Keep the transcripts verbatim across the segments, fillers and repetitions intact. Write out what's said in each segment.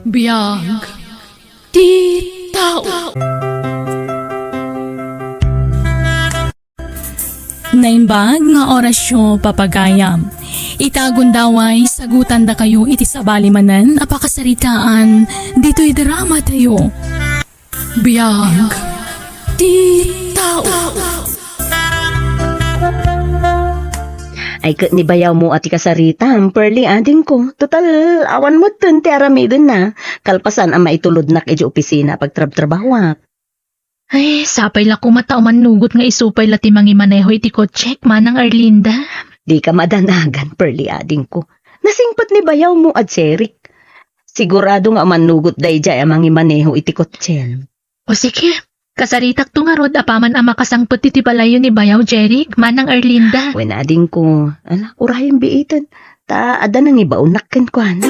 Biag ti tao. Naimbag nga orasyo, papagayam. Ita gundaway, sagutandakayo iti sabali manen a pakasaritaan ditoy drama tayo. Biag ti tao. Ay, ket ni bayaw mo a ti kasaritam, Pearly, adingko. Total, awan metten ti aramidenna. Kalpasan a maitulodnak iti opisina a pagtrabtrabahoak. Ay, sapay la koma ta umannugot nga isu pay la ti mangimaneho iti kotsek, Manang Arlinda. Dika madanagan, Pearly, adingko. Nasingpet ni bayaw mo a Jeric. Sigurado nga umannugot daydiay a mangimaneho iti kotsem. O sige, kasaritakto ngarud apaman a makasangpet iti balayyo ni bayaw Jeric, Manang Arlinda. Wen, adingko, ala, urayem biiten, ta adda nangibaonnak kenkuana.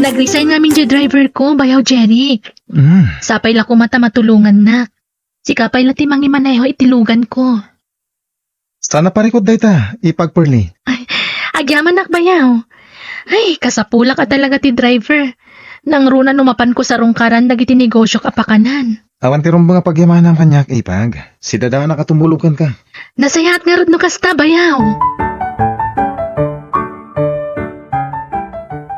Nag-resign ngamin diay driver ko, bayaw Jeric. Mm. Sapay la koma ta matulongannak. Sika pay la ti mangimaneho iti lugan ko. Saan a parikut dayta, Ipag Pearly? Ay, agyamanak bayaw. Ay, kasapulak a talaga ti driver. Nangruna no mapanko sarungkaran dagiti negosyok a pakanan. Awan ti rumbeng a pagyamanam kaniak, Ipag. Sidadanak a tumulong kenka. Nasayaat ngarud no kasta, bayaw.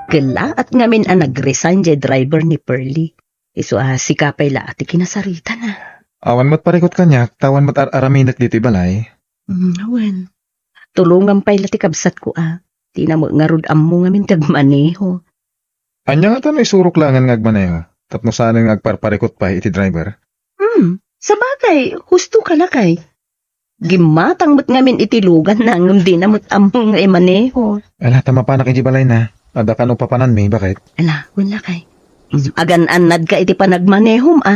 Kellaat ngamin a nag-resign diay driver ni Pearly. Isu a sika pay la ti kinasaritana. Awan met parikut kaniak, ta awan met ar-aramidek ditoy balay. Mm, wen. Tulongam pay la ti kabsatko a. Dina met ngarud ammo ngamin ti agmaneho. Ania ngata no isurok laengen nga agmaneho, tapno saanen nga agparparikut pay iti driver? Hmm, sabagay, husto ka lakay. Gimmatang met ngamin iti luganna ngem dina met ammo nga imaneho. Ala, ta mapanak iti balayna. Adda kano papananmi, baket? Ala, wen lakay. Mm, agan-annadka iti panagmanehom, a?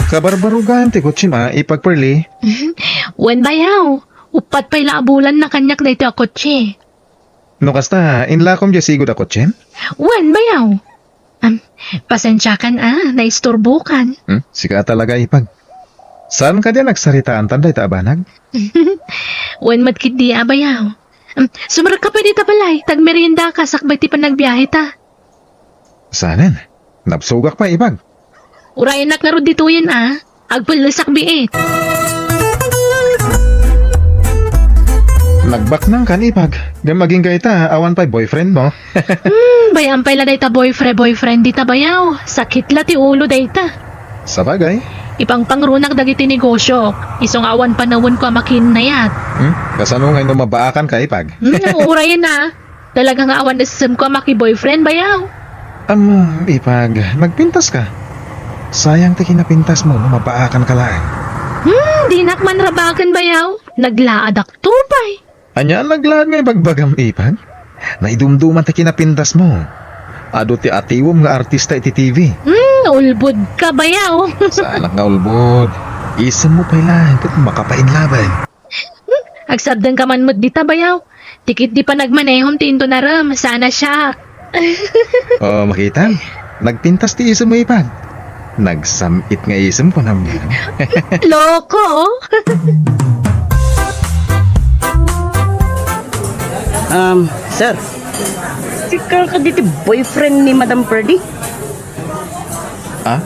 Kabarbarugan ti kotsem, a, Ipag Pearly? Wen, bayaw. Uppat pay la a bulan na kaniak daytoy a kotse. No kasta, inlakom diay sigud a kotsem? Wen, bayaw. Am, pasensiakan a, naisturbokan. Hmm? Sika a talaga, Ipag. Saan kadi a nagsaritaantan dayta a banag? Wen met ketdi a, bayaw. Am, sumrekka pay dita balay, ta agmeriendaka sakbay ti panagbiaheta. Saanen? Nabsogak pay, Ipag. Urayennak ngarud ditoyen a. Agpellesak biit. Nagbaknangkan, Ipag. Ngem agingga ita, awan pay boyfriend mo. Hmm, bay-am pay la dayta boyfriend, boyfriend dita bayaw. Sakit la ti ulo dayta. Sabagay. Ipangpangrunak dagiti negosyo. Isu nga awan panawenko a makiinnayat. Hmm? Kasano ngay no mabaakan ka, Ipag? Hmm, urayen a. Talaga nga awan essemko a maki-boyfriend, bayaw. Am, Ipag, nagpintas ka. Sayang ti kinapintas mo no mabaakan ka laeng. Hmm, dinak man rabaken, bayaw. Naglaadak to pay. Ania a naglaad nga ibagbagam, Ipag? Naidumduman ti kinapintas mo. Adu ti atiwem nga artista iti T V. Hmm, ulbod ka, bayaw. Saanak nga ulbod. Isem mo pay laeng ket makapainlaben. Hmm, agsardengka man met dita, bayaw. Ti ketdi panagmanehom ti intonarem, saan a siak. Oo, makita. Nagpintas ti isem mo, Ipag. Nagsam-it nga isem, kunam nga. Loko! Um, sir. Sika kadi ti boyfriend ni Madam Pearly? Ah?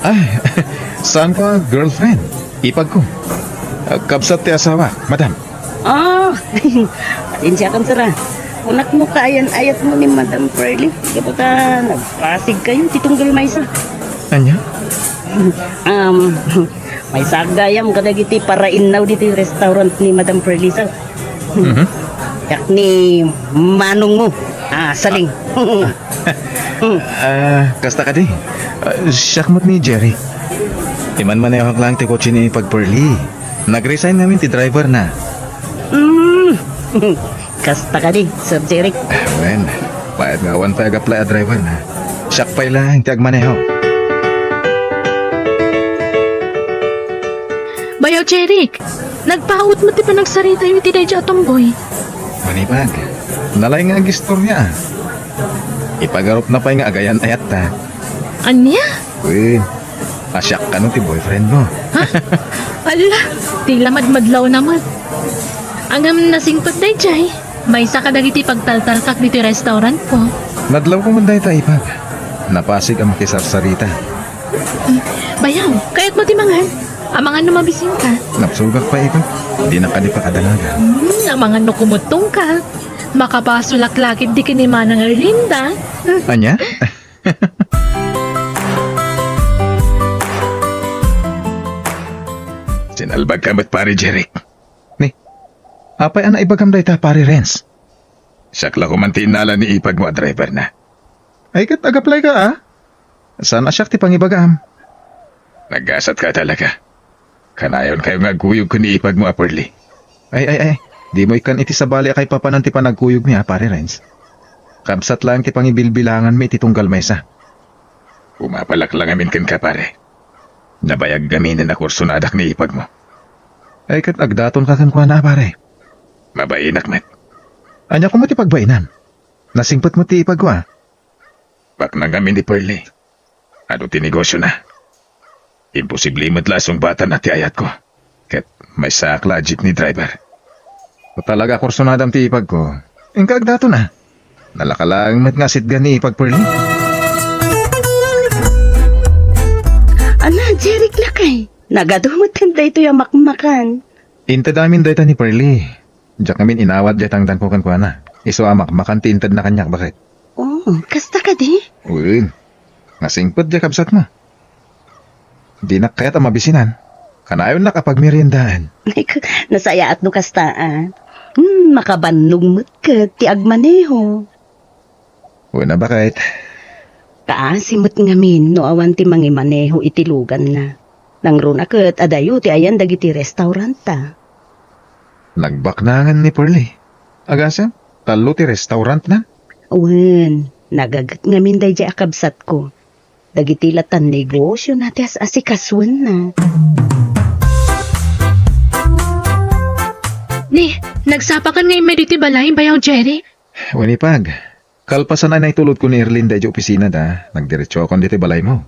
Ay, saan ko a girlfriend? Ipag ko. Ah, kabsat ti asawa, madam. Ah, pasensiakan, sir, ah. Kunak no kaayan-ayat mo ni Madam Pearly. Gapu ta nagpasig kayo ti tunggal maysa. Anya? Um, maysa gayam kadagiti parainnaw ditoy restaurant ni Madam Pearly, sir. Mhm. Yak ni manong mo. Ah, saling. Ah, kasta kadi. Ah, siak met ni Jerry. Imanmanehok lang ti kotse ni Ipag Pearly. Nag-resign ngamin ti driver na. Mm. Kasta kadi, Sir Jeric. Ah, wen, payat nga awan pay ag-apply a driver na. Siak pay laeng ti agmaneho. Bayaw, Jeric, nagpaut met ti panagsaritatayo iti daydiay a tomboy. Manipag, nalay nga agistorya. Ipagarupna pay nga agayan-ayatta. Ania? Wen, a siak kano ti boyfriend mo. Ha? Ala, ti la madmadlawna met. Ngem nasingpet daydiay, maysa kadagiti pagtaltalkak ditoy restaurantko. Nadlawko met dayta, Ipag. Napasig a makisarsarita. Bayaw, kayatmo ti mangan? Amangan no mabisinka. Napsugak pay, Ipag. Dinak kadi pakadanagan. Hmm, amangan no kumuttongka. Makabasolak la ketdi ken ni Manang Erlinda. Ania? Sinalbagka met, Pare Jeric. Ni, apay a naibagam dayta, Pare Renz? Siak la koman ti innala ni ipagmo a driverna. Ay, ket ag-apply ka, a? Saan a siak ti pangibagam? Naggasatka talaga. Kanayonkayo nga agkuyog ken ni ipagmo a Pearly. Ay, ay, ay. Dimo ikkan iti sabali a kaipapanan ti panagkuyogmi, a, Pare Renz. Kabsat laeng ti pangibilbilanganmi iti tunggal maysa. Umapalak la ngamin kenka, pare. Nabayag ngaminen a kursonadak ni ipagmo. Ay, ket agdatonka kenkuana, a, pare. Mabainak met. Ania koma ti pagbainam? Nasingpet met ti ipagko, a. Baknang ngamin ni Pearly. Adu ti negosiona. Imposible met la a sungbatanna ti ayatko. Ket maysaak la a jeepney driver. No talaga a kursunadam ti ipagko, inka agdaton, a. Nalaka laeng met nga asitgan ni ipag Pearly. Ala, Jeric, lakay. Nagadu met ken daytoy a makmakan. Inted amin dayta ni Pearly. Diak ngamin inawat diay tangdanko kenkuana. Isu a makmakan ti intedna kaniak, baket. Oh, kasta kadi? Wen. Nasingpet diay kabsatmo. Dinak kayat a mabisinan. Kanayonnak a pagmeriendaan. Ay, k-, nasayaat no kasta, a. Hmm, makabannog met ket ti agmaneho. Wen a, baket. Kaasi met ngamin no awan ti mangimaneho iti luganna. Nangruna ket adayo ti ayan dagiti restauranta. Nagbaknangan ni Pearly. Agasem, tallo ti restaurantna? Wen, nagaget ngamin daydiay a kabsatko. Dagiti latan negosiona ti as-asikasuenna. Ni, nagsapakan nga immay ditoy balay, Bayaw Jeric? Wen, ipag. Kalpasan a naitulodko ni Erlinda idiay opisinada, nagdiretsokon ditoy balaymo.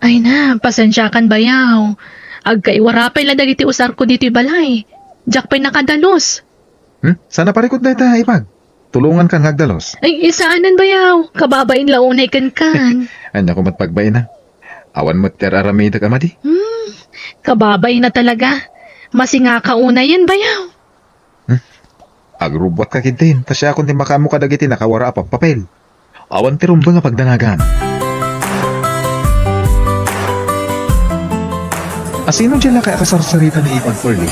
Ay na, pasensiakan, Bayaw. Agkaiwara pay la dagiti usarko ditoy balay. Diak pay nakadalus. Hmm? Saan a parikut dayta, ipag? Tulongankan nga agdalus. Ay, saanen, Bayaw. Kababain la unay kenkan. Ania koma ti pagbainam? Awan met ti ar-aramidek a madi. Hmm, kababain a talaga. Masingaka unayen, Bayaw. Hmm? Agrubbuatka ketdin, ta siakon ti makaammo kadagiti nakawara a pappapel. Awan ti rumbeng a pagdanagan. Asino diay lakay a kasarsarita ni ipag Pearly?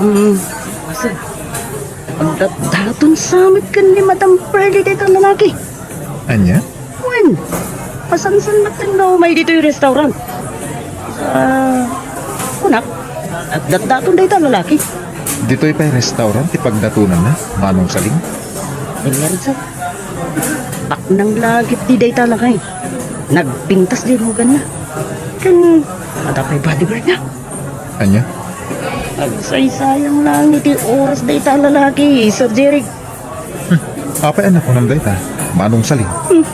Hmm, asa? Agdatdaton sa met ken ni Madam Pearly dayta a lalaki. Ania? Wen, masansan met nga umay ditoy restaurant. Ah, kunak, agdatdaton dayta a lalaki. Ditoy pay restaurant ti pagdatonanna, Manong Saling? Demersa. Baknang la ketdi dayta a lakay. Nagpintas diay luganna. Ken, adda pay bodyguardna. Ania? Agsaysayang laeng iti oras dayta a lalaki, Sir Jeric. Hmm. Apay a nakunam dayta, Manong Saling? Hmm.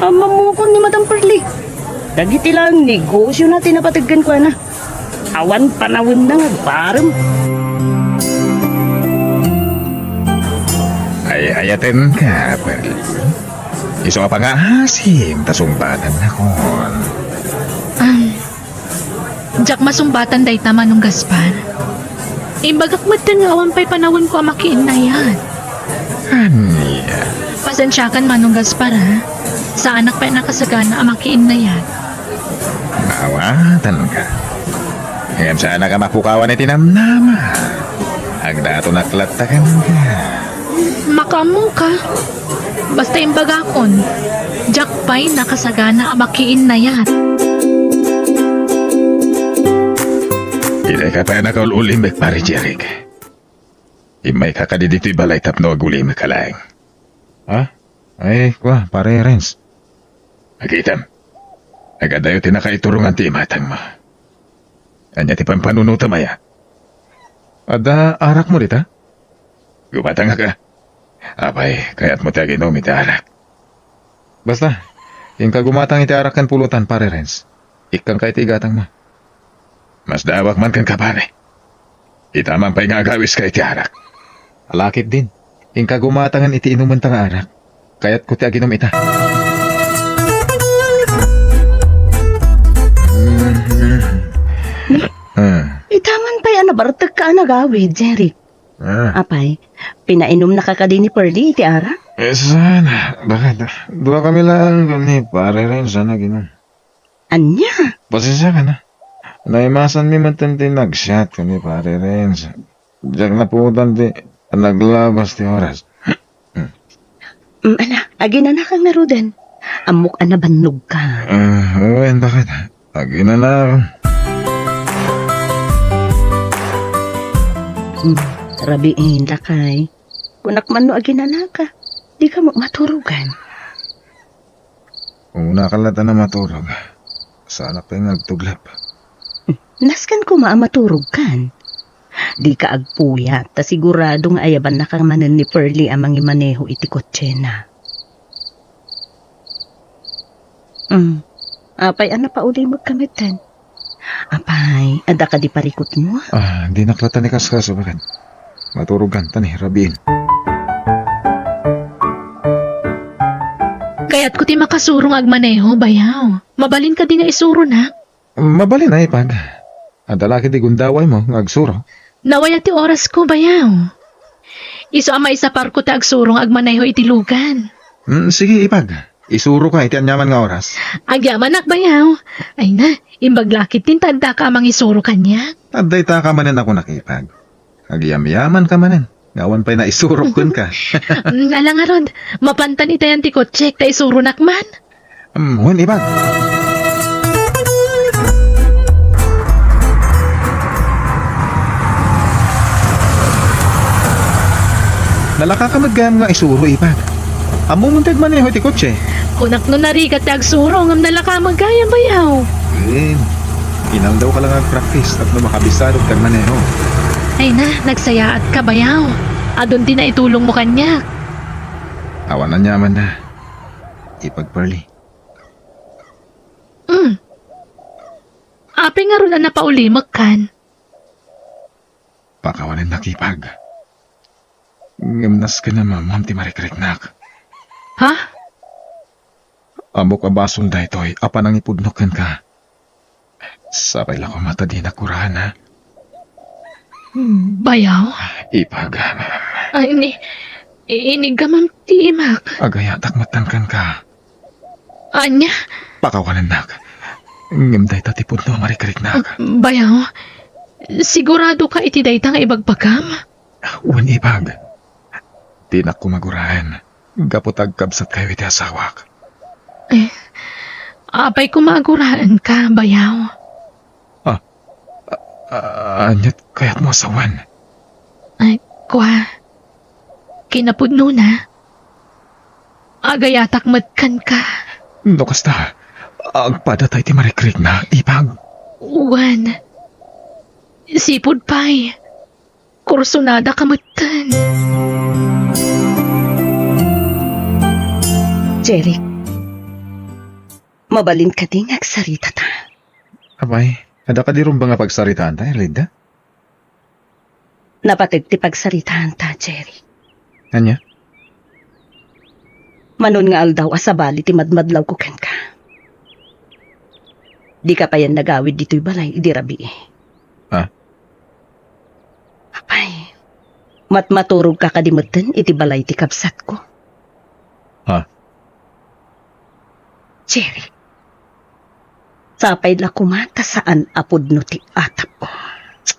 Ammamokon ni Madam Pearly. Dagiti laeng negosiona ti napateg kenkuana. Awan panawenna nga agparem. Ay-ayatenka, Pearly. Isu a pangaasim ta sungbatannakon. Um, Diak masumbatan dayta, Manong Gaspar. Imbagak metten nga awan pay panawenko a makiinnayat. Ania? Pasensiakan, Manong Gaspar, ha? Saanak pay a nakasagana a makiinnayat. Maawatanka. Ngem saanak a mapukawan iti namnama. Agdatonak latta kenka. Makaammoka. Basta imbagakon, diak pay nakasagana a makiinnayat. Dika pay nakaul-ulimek, Pare Jeric. Immayka kadi ditoy balay tapno agulimeka laeng. Ha? Ay, kua, Pare Renz. Nakitam. Nagadayo ti nakaiturongan ti imatangmo. Ania ti pampanunotem aya? Adda arakmo dita? Gumatangak a. Apay, kayatmo ti aginom iti arak? Basta, inka gumatang iti arak ken pulutan, Pare Renz. Ikkanka iti igatangmo. Masdaawak man kenka, pare. Ita man pay nga agawiska iti arak. Ala ketdin, inka gumatangen iti inumenta nga arak. Kayatko ti aginom ita. Ah. Ita man pay a nabartekka a nagawid, Jeric. Ah. Apay, pinainumnaka kadi ni Pearlie iti arak? Eh, saan? Bakit? Dua kami lang ni Pare Renz a nag-inom. Ania? Pasensya ka na. Naimasanmi met ti nagsiat ken ni Pare Renz. Diak napuotan ti naglabas ti oras. Mm, ala, aginanaka ngaruden. Ammok a nabannogka. Ah, wen, bakit? Aginanaka. Mm, rabiin, lakay. Kunak man no aginanaka. Dika met maturogan. Unaka latta a maturog. Saanak pay nga agtuglep. Nasken koma a maturogkan. Dika agpuyat, ta sigurado nga ayabannaka manen ni Pearlie a mangimaneho iti kotsena. Mm. Apay a napaulimekka metten? Apay, adda kadi parikutmo? Ah, dinak latta ni kaskaso, baket. Maturogkan, ta ni rabiin. Kayatko ti makasuro nga agmaneho, bayaw. Mabalin kadi nga isuronak? Mabalin a, ipag. Adda la kadi gundawaymo nga agsuro? Nawayaw ti orasko, bayaw. Isu a maisaparko ti agsuro nga agmaneho iti lugan. Mm, sige, ipag. Isuroka iti aniaman nga oras. Agyamanak, bayaw. Ay na, imbag la ketdin ta addaka a mangisuro kaniak. Adda itaka manen a kunak, ipag. Agyamyamanka manen. Nga awan pay naisurok kenka. Mm, ala ngarud, mapantan itayan ti kotsek ta isuronak man. Mm, wen, ipag. Nalakaka met gayam nga isuro, ipag. Ammom ti agmaneho ti kotse? Kunak no narigat ti agsuro, ngem nalaka met gayam, bayaw. Wen, inaldaw ka la nga agpraktis tapno makabisado ti agmaneho. Ay na, nagsayaatka, bayaw. Adun ti naitulongmo kaniak. Awan aniamanna. Ipag Pearlie. Mm. Apay ngarud a napaulimekkan? Pakawanennak, ipag. Ngem nasken a maammoam ti marikriknak. Ha? Ammok a basol daytoy a panangipudnok kenka. Sapay la koma ta dinak guraen, ha? Bayaw? Ipag. Ay, ni, iniggamam ti imak. Agayatak metten kenka. Ania? Pakawanennak. Ngem dayta ti pudno a marikriknak. Bayaw, siguradoka iti dayta nga ibagbagam? Wen, ipag. Dinak koma guraen. Gapu ta agkabsatkayo iti asawak. Eh, apay koma a guraenka, bayaw? Ah, a-, a-, aniat kayatmo a sawen? Ay, kua, kinapudnona, agayatak met kenka. No kasta, agpadata iti marikrikna, ipag. Wen, sipud pay, kursunadaka metten. Jeric, mabalin kadi nga agsaritata? Apay, adda kadi rumbeng a pagsaritaanta, Erlinda? Napateg ti pagsaritaanta, Jeric. Ania? Manon nga aldaw a sabali ti madmadlawko kenka. Dika payen nagawid ditoy balay idi rabii. Ah? Apay, matmaturogka kadi metten iti balay ti kabsatko? Ah? Jeric, sapay la koma ta saan a pudno ti atapko.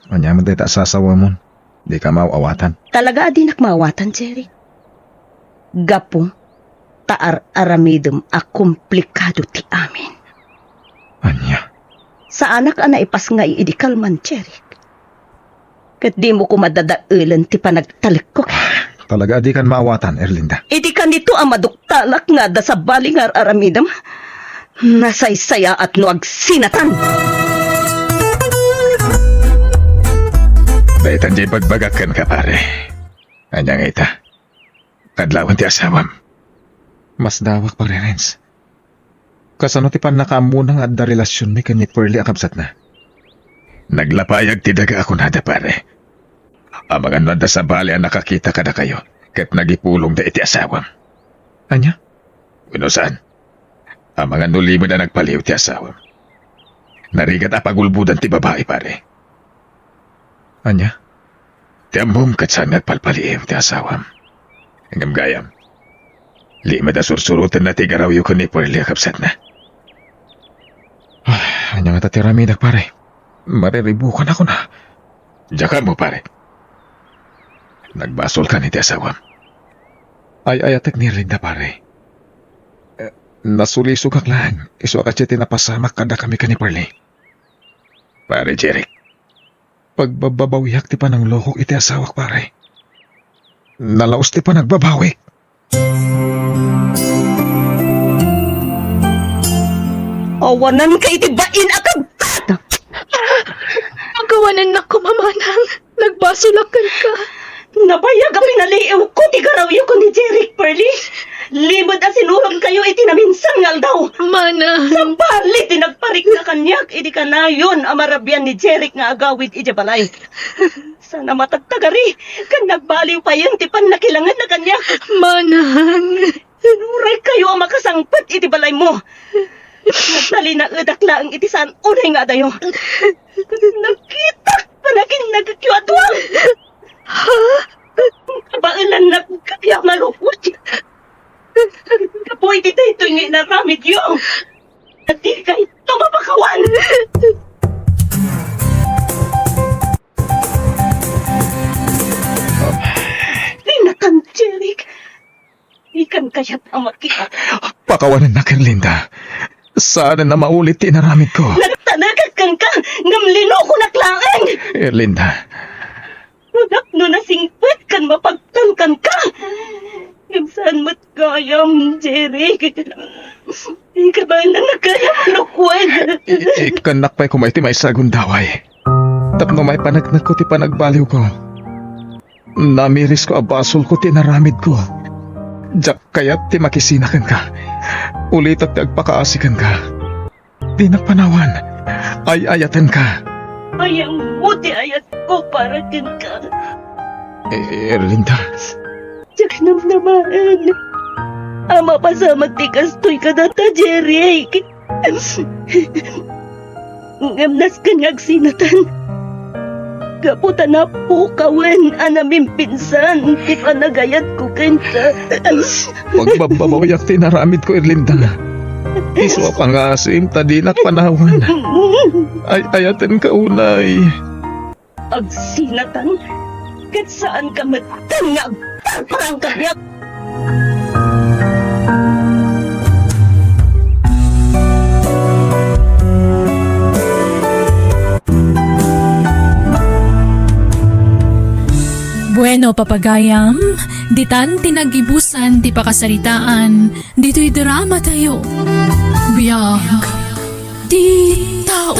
Ania met dayta a sasawamon? Dika maaw-awatan. Talaga a dinak maawatan, Jeric. Gapu ta ar-aramidem a komplikado ti amin. Ania? Saanak a naipasngay idi kalman, Jeric. Ket dimo koma dadaelen ti panagtalekko. Talaga a dikan maawatan, Erlinda. Iti kanito a maduktalak nga adda sabali nga ar-aramidem, nasaysayaat no agsinatan. Daytan diay ibagbagak kenka, pare. Ania nga ita? Adlawen ti asawam. Masdawak, Pare Renz. Kasano ti pannakaammona nga adda relasionmi ken ni Pearlie a kabsatna? Naglapayag ti daga a kunada, pare. Amangan no adda sabali a nakakita kadakayo ket nagipulongda iti asawam. Ania? Wenno saan? Amangan no limed a nagbaliw ti asawam. Narigat a pagulbodan ti babai, pare. Ania? Ti ammom ket saan nga agpalpaliiw ti asawam. Ngem gayam, limed a sursurotenna ti igarawyo ken ni Pearlie a kabsatna. Ah, ania ngata ti aramidak, pare? Mariribukan ako na. Diak ammo, pare. Nagbasolkan iti asawam. Ay-ayatek ni Erlinda, pare. Eh, nasulisogak laeng, isu a kasdiay ti napasamak kadakami ken ni Pearlie. Pare Jeric, pagbabbabawiak ti pananglokok iti asawak, pare. Nalaus ti panagbabawik. Awananka iti bain a kabtat! Pakawanennak koma, manang. Nagbasolak kenka. Nabayag a pinaliiwko ti garawyo ken ni Jeric, Pearlie. Limed a sinurotkayo iti naminsan nga aldaw. Manang. Sabali ti nagparikna kaniak idi kanayon a marabian ni Jeric nga agawid idiay balay. Saan a matagtagari, ken nagbaliw payen ti pannakilangenna kaniak. Manang. Inuray kayo a makasangpet iti balaymo. Nagtalinaedak laeng iti saan unay nga adayo. Nakitak panaginnagekyo a dua. Kabaelannak kaya malukot. Kapoy ti daytoy nga inaramidyo. Dikayto mapakawan. Dinatan, Jeric. Ikan kayat a makita. Pakawanennak, Erlinda. Saan a maulit ti inaramidko. Nagtanekak kenka, ngem linukonak laeng. Erlinda. Ngem no nasingpet ken mapagtan kenka. Ngem saan met gayam, Jeric. Ikabaelannak gayam, lukwen. I-, ikkannak pay koma iti maysa a gundaway. Tapno maipaneknekko ti panagbaliwko. Namirisko a basolko ti inaramidko. Diak kayat ti makisina kenka. Ulitak ti agpakaasi kenka. Dinak panawan. Ay-ayatenka. Ayam mo ti ayatko para kenka. Eh, Erlinda. Diak namnamaen a mapasamak ti kastoy kadata, Jeric. Ngem nasken nga agsinatan. Gapu ta napukawen a namimpinsan ti panagayatko kenka. Pagbabbabawiak ti inaramidko, Erlinda. Isu a pangasim ta dinak panawan. Ay-ayatenka unay. Agsinatan, ket saanka metten nga agparparang kaniak. Bueno, papagayam, ditan ti naggibusan ti pakasaritaan ditoy drama tayo. Biag ti tao.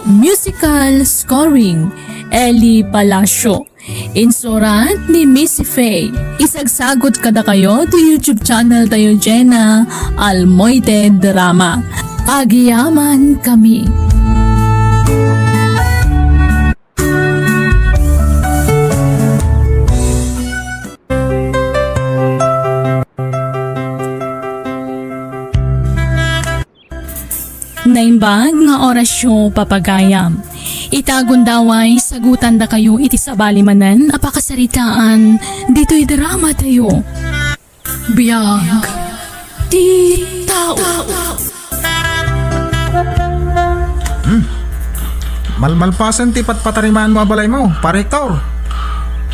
Musical scoring, Eli Palacio. Insurat ni Missy Faye. Isagsagut kadakayo ti YouTube channel tayo, Jenna Almoite Drama. Agyamankami. Naimbag nga orasyo, papagayam. Ita gundaway, sagutandakayo iti sabali manen a pakasaritaan ditoy drama tayo. Biag ti tao. Hmm. Malmalpasen ti patpatarimaanmo a balaymo, Pare Hector.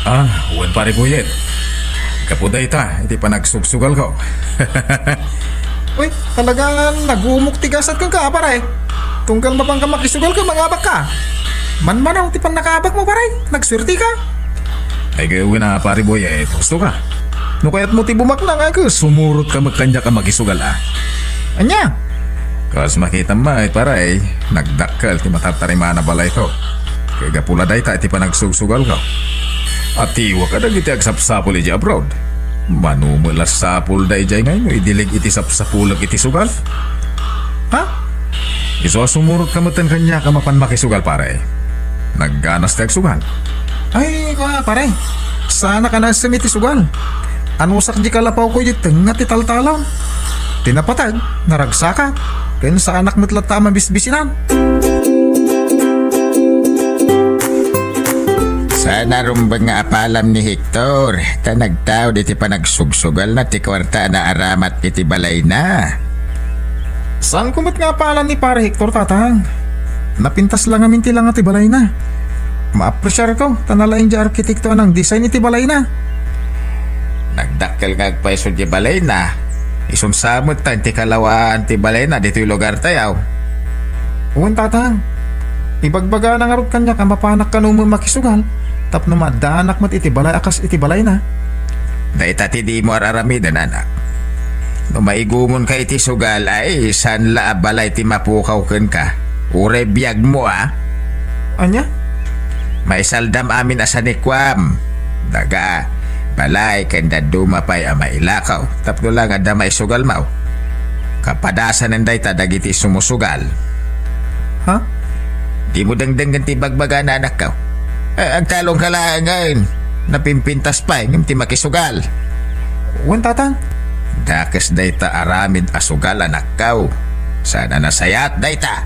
Ah, wen, Pare Boyet. Gapu dayta iti panagsugsugalko. Uy, talaga nga nagumok ti gasat kenka, pare. Tunggal mapanka makisugal ket mangabakka. Manmanaw ti pannakaabakmo, pare. Nagsuertika. Ay, gayawen a, Pare Boyet, husto ka. No kayatmo ti bumaknang, ay, sumurotka met kaniak a makisugal, a. Ania? Kas makitam met, pare, nagdakkel ti matartarimaan a balayko. Ket gapu la dayta iti panagsugsugalko. Atiwa kadagiti agsapsapul idiay abroad. Mano met la sapulda idiay ngay no idilig iti sapsapulek iti sugal? Ha? Isu a sumurotka metten kaniak a mapan makisugal, pare. Nagganas ti agsugal. Ay, kua, pare. Saanak a naisem iti sugal. Anusak di kalapawko iti tengnga ti taltalon. Ti napateg, naragsakak. Ken saanak met latta a mabisbisinan. Saan a rumbeng nga apalam ni Hector, ta nagtaud iti panagsugsugalna ti kuarta a naaramat iti balayna. Saanko met nga apalan ni Pare Hector, Tatang. Napintas la ngamin ti langa ti balayna. Maapresiarko ta nalaing ti arkitekto a nangdesign iti balayna. Nagdakkel nga agpayso ti balayna. Isun sa met ta ti kalawaan ti balayna ditoy lugartayo. Wen, Tatang. Ibagbagana ngarud kaniak a mapanak kano met makisugal tapno maaddaanak met iti balay a kas iti balayna. Dayta ti dimo ar-aramiden, anak. No maigumonka iti sugal, ay, saan la a balay ti mapukaw kenka. Uray biagmo, a. Ania? Maisaldam amin a sanikuam. Daga, balay, ken dadduma pay a mailakaw. Tapno la nga adda maisugalmo. Kapadasanen dayta dagiti sumusugal. Ha? Dimo dengdenggen ti ibagbagana, anakko. Eh, agtalongka laengen. Napimpintas pay ngem ti makisugal. Wen, Tatang. Dakes dayta aramid a sugal, anakko. Saan a nasayaat dayta.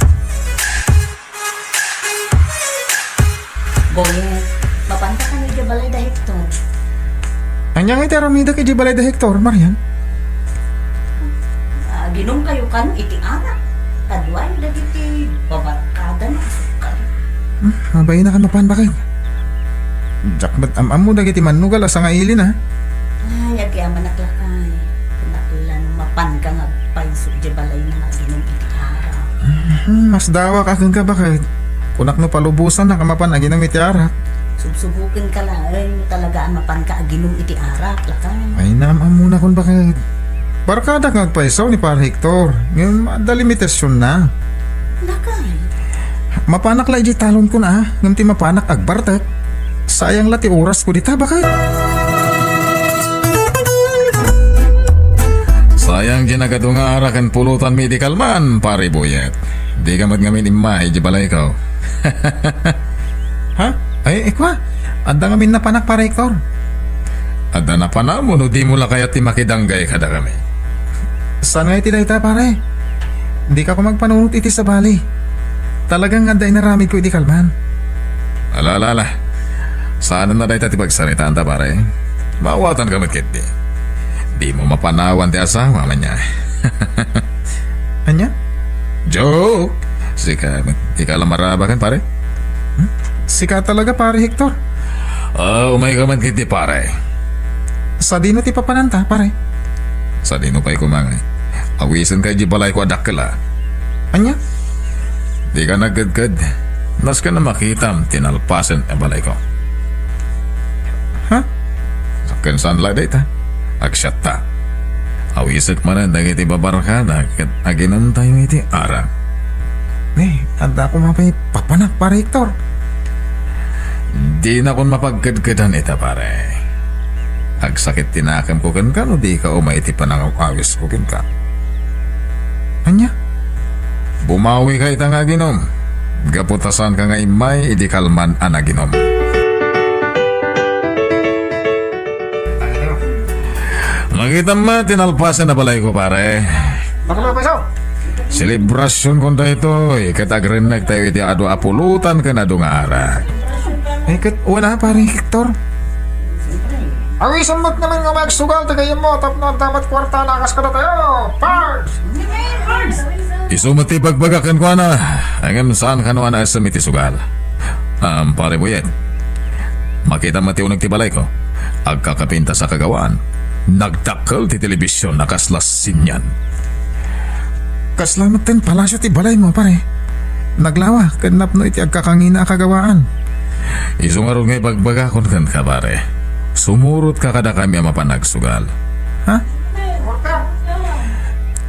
Boyet, mapanta kano idiay balay da Hector? Ania nga iti aramidek idiay balay da Hector, Marian? Aginumkayo kano iti arak. Kaduay dagiti babarkadana a sugal. Hmm, mabain a kano mapan, baket. Diak met am-ammo dagiti mannugal a sangailin, a. Ay, agyamanak lakay. Kunak la no mapanka nga agpayso idiay balayna nga aginum iti arak. Hmm, masdawak a kenka, baket. Kunak no palubosannak a mapan aginum iti arak. Subsubukenka laeng no talaga a mapanka aginum iti arak, lakay. Ay, naam-ammonakon, baket. Barkadak nga agpayso ni Pare Hector, ngem adda limitasionna. Lakay. Mapanak la idiay talonkon, a, ngem ti mapanak agbartek. Sayang la ti orasko dita, baket. Sayang diay nagadu nga arak ken pulutanmi idi kalman, Pare Boyet. Dika met ngamin immay idiay balayko. Ha? Ay, ikua, adda ngamin napanak, Pare Hector. Adda napanam no dimo la kayat ti makidanggay kadakami? Saan nga iti dayta, pare? Dika koma agpanunot iti sabali. Talaga nga adda inaramidko idi kalman. Ala, ala, ala. Saanen a dayta ti pagsaritaanta, pare. Maawatanka met ketdi. Dimo mapanawan ti asawam ania. Ania? Joke! Sika, ika la marabaken, pare? Hmm? Sika talaga, Pare Hector. Ah, umayka man ketdi, pare. Sadino ti papananta, pare? Sadino pay koma ngay? Awisenka idiay balayko a dakkel, a. Ania? Dika nagkedked. Nasken a makitam ti nalpasen a balayko. Ha? Ken saan la dayta? Agsiatta. Awisek manen dagiti babarkada ket aginumtayo iti arak. Ni, adda koma pay papanak, Pare Hector. Dinakon mapagkedkedan ita, pare. Agsakit ti nakemko kenka no dika umay iti panangaw-awisko kenka. Ania? Bumawika ita nga aginum. Gapu ta saanka nga immay idi kalman a naginum. Makitam met ti nalpasen a balayko, pare. Bakit, Paiso? Selebrasionkon daytoy, ket agrennektayo iti adu a pulutan ken adu nga arak. Eh, ket wala, Pare Hector. Awisan met ngamin nga umay agsugal ti gayyemmo tapno adda met kuartana a kas kadatayo. Pards! Isu met ti ibagbagak kenkuana, ngem saan kano a naisem iti sugal. Am, Pare Boyet, makitam met ti uneg ti balayko. Agkakapintas a kagawaan. Nagdakkel ti telebision a kasla sinian. Kasla metten palasio ti balaymo, pare. Naglawa ken napno iti agkakangina a kagawaan. Isu ngarud nga ibagbagakon kenka, pare. Sumurotka kadakami a mapan agsugal. Ha?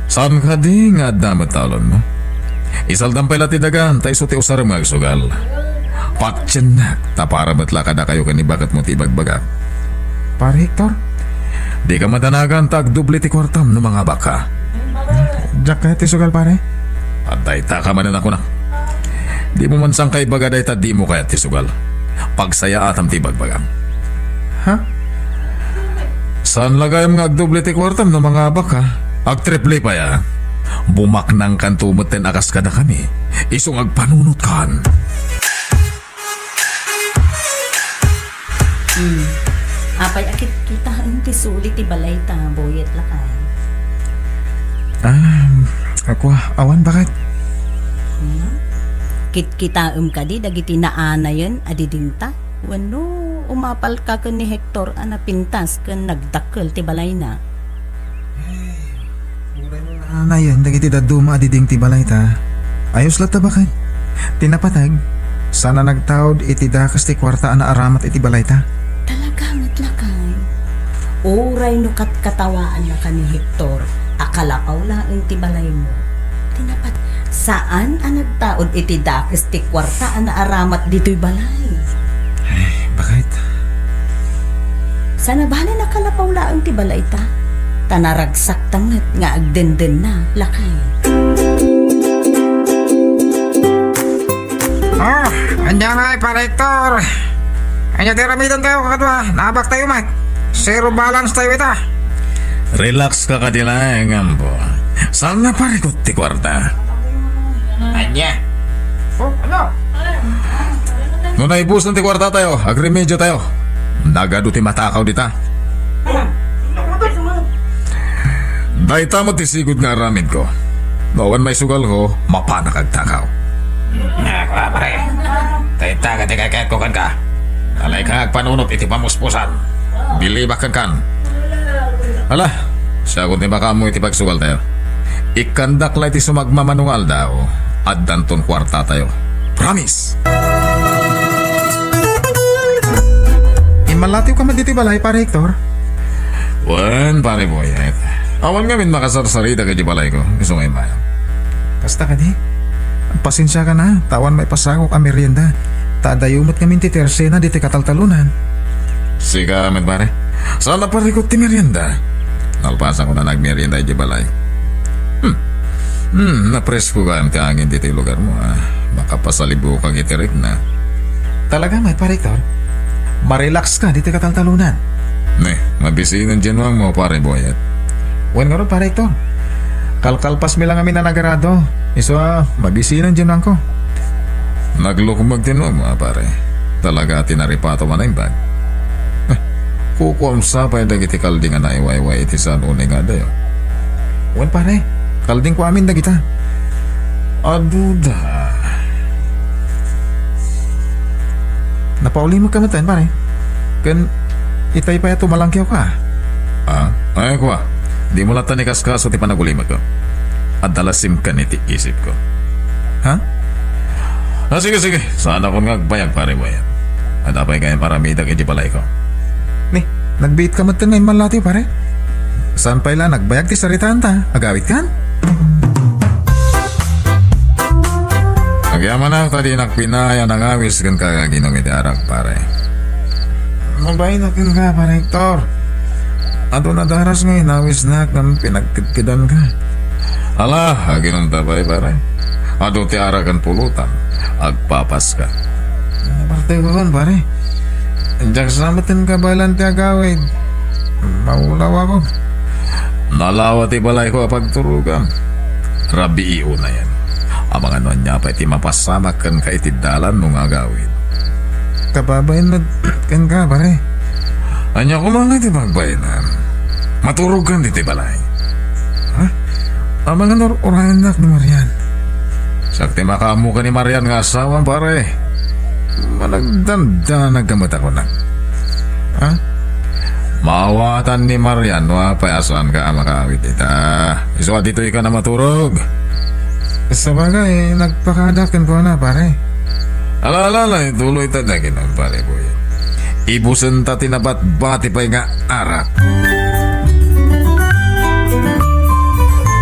Saan kadi nga adda met talonmo? Isaldam pay la ti dagan, ta isu ti usarem nga agsugal. Patiennak, ta para met la kadakayo ken ni baketmo ti ibagbagak. Pare Hector? Dika madanagan ta agdoble ti kuartam no mangabakka. Diak kayat ti sugal, pare. Adda ita ka manen a kunak. Dimo man sangka ibaga dayta dimo kayat ti sugal. Pagsayaatam ti ibagbagam. Ha? Saan la gayam nga agdoble ti kuartam no mangabak, ha? Agtriple pay, a. Bumaknangkanto metten a kas kadakami. Isu nga agpanunotkan. Hmm. Apay a kitkitaem ti suli ti balayta, Boyet, lakay? Ah, ako, awan, bakit? Hmm? Kitkitaem kadi dagiti naanayen a didingta? Wenno umapalka ken ni Hector a napintas ken nagdakkel ti balayna? Ay, uray no naanayen dagiti dadduma a diding ti balayta, ayos latta, bakit? Ti napateg, saan a nagtaud iti dakes ti kuarta a naaramat iti balayta. Talaga met, lakay? Uray no katkatawaannaka ni Hector a kalapaw laeng ti balaymo. Ti napat-, saan a nagtaud iti dakes ti kuarta a naaramat ditoy balay. Ay, bakit? Saan a bale nakalapaw laeng ti balayta, ta naragsakta met nga agdendenna, lakay. Ah, ania ngay, Pare Hector? Ania ti aramidantayo, kakadua? Naabaktayo met. Zero balance tayo ita. Relax ka kadi laeng, ampo. Saan a parikut ti kuarta? Ania? Oh, ano? No naibusen ti kuartatayo, agremediotayo. Nagadu ti matakaw dita. Dayta met ti sigud nga aramidko. No awan maisugalko, mapanak agtakaw. Ah, pare. Dayta nga ti kayatko kenka. Alay ka agpanunot iti pamuspusan. Bilibak kenkan. Ala, siakon ti makaammo iti pagsugaltayo. Ikkandak la iti sumagmamano nga aldaw, addanton kuartatayo. Promise! Immalatiwka met ditoy balay, Pare Hector? Wen, Pare Boyet. Awan ngamin makasarsarita idiay balayko. Isu nga immayak. Kasta kadi? Pasensiakan a, ta awan maipasakok a merienda. Ta adayo met ngamin ti tersena ditoy kataltalonan. Sika met, pare. Saan a parikut ti merienda? Nalpasanko a nagmerienda idiay balay. Hmm. Hmm, napresko gayam ti angin ditoy lugarmo, a. Makapasalibukak iti rikna. Talaga met, Pare Hector? Marelax ka ditoy kataltalonan. Ne, mabisinen ti nuangmo, Pare Boyet. Wen ngarud, Pare Hector. Kalkalpasmi la ngamin a nagarado. Isu a, mabisinen ti nuangko. Naglukmeg ti nuangmo, a, pare. Talaga ti naripatom a naimbag. Eh, kukuam sa pay dagiti kalding a naiwayway iti saan unay nga adayo. Wen, pare. Kaldingko amin dagita. Aduda. Napaulimekka metten, pare. Ken itay pay a tumalangkiawka. Ah, ay, kua. Dimo latta ikaskaso ti panagulimekko. Adda la simken iti isipko. Ha? Ah, sige, sige. Saanakon nga agbayag, Pare Boyet. Adda pay gayam aramidak iti balayko. Ni, nagbiitka metten nga immallatiw, pare? Saan pay la nagbayag ti saritaanta? Agawidkan? Agyamanak ta dinak pinaay a nangawis kenka nga aginom iti arak, pare. Mabain a kenka, Pare Hector. Adu a daras nga inawisnak ngem pinagkedkedanka. Ala, aginomta pay, pare. Adu ti arak ken pulutan. Agpapaska. Napartikukan, pare. Diak sa met kabaelan ti agawid. Maulawakon. Nalawa ti balayko a pagturogam. Rabii unayen. Amangan no ania pay ti mapasamak kenka iti dalanmo nga agawid. Kababain met kenka, pare. Ania koma nga ti pagbainam? Maturogkan ditoy balay. Ha? Amangan no ur-urayennak ni Marian. Siak ti makaammo ken ni Marian nga asawam, pare. Managdandanag ka met a kunak. Ha? Maawatan ni Marian no apay a saanka a makaawid ita. Isu a ditoyka a maturog. Sabagay, nagpakada kenkuana, pare. Ala, ala, ala, ituloyta dagiti, Pare Boyet. Ibusenta ti nabatbati pay nga arak.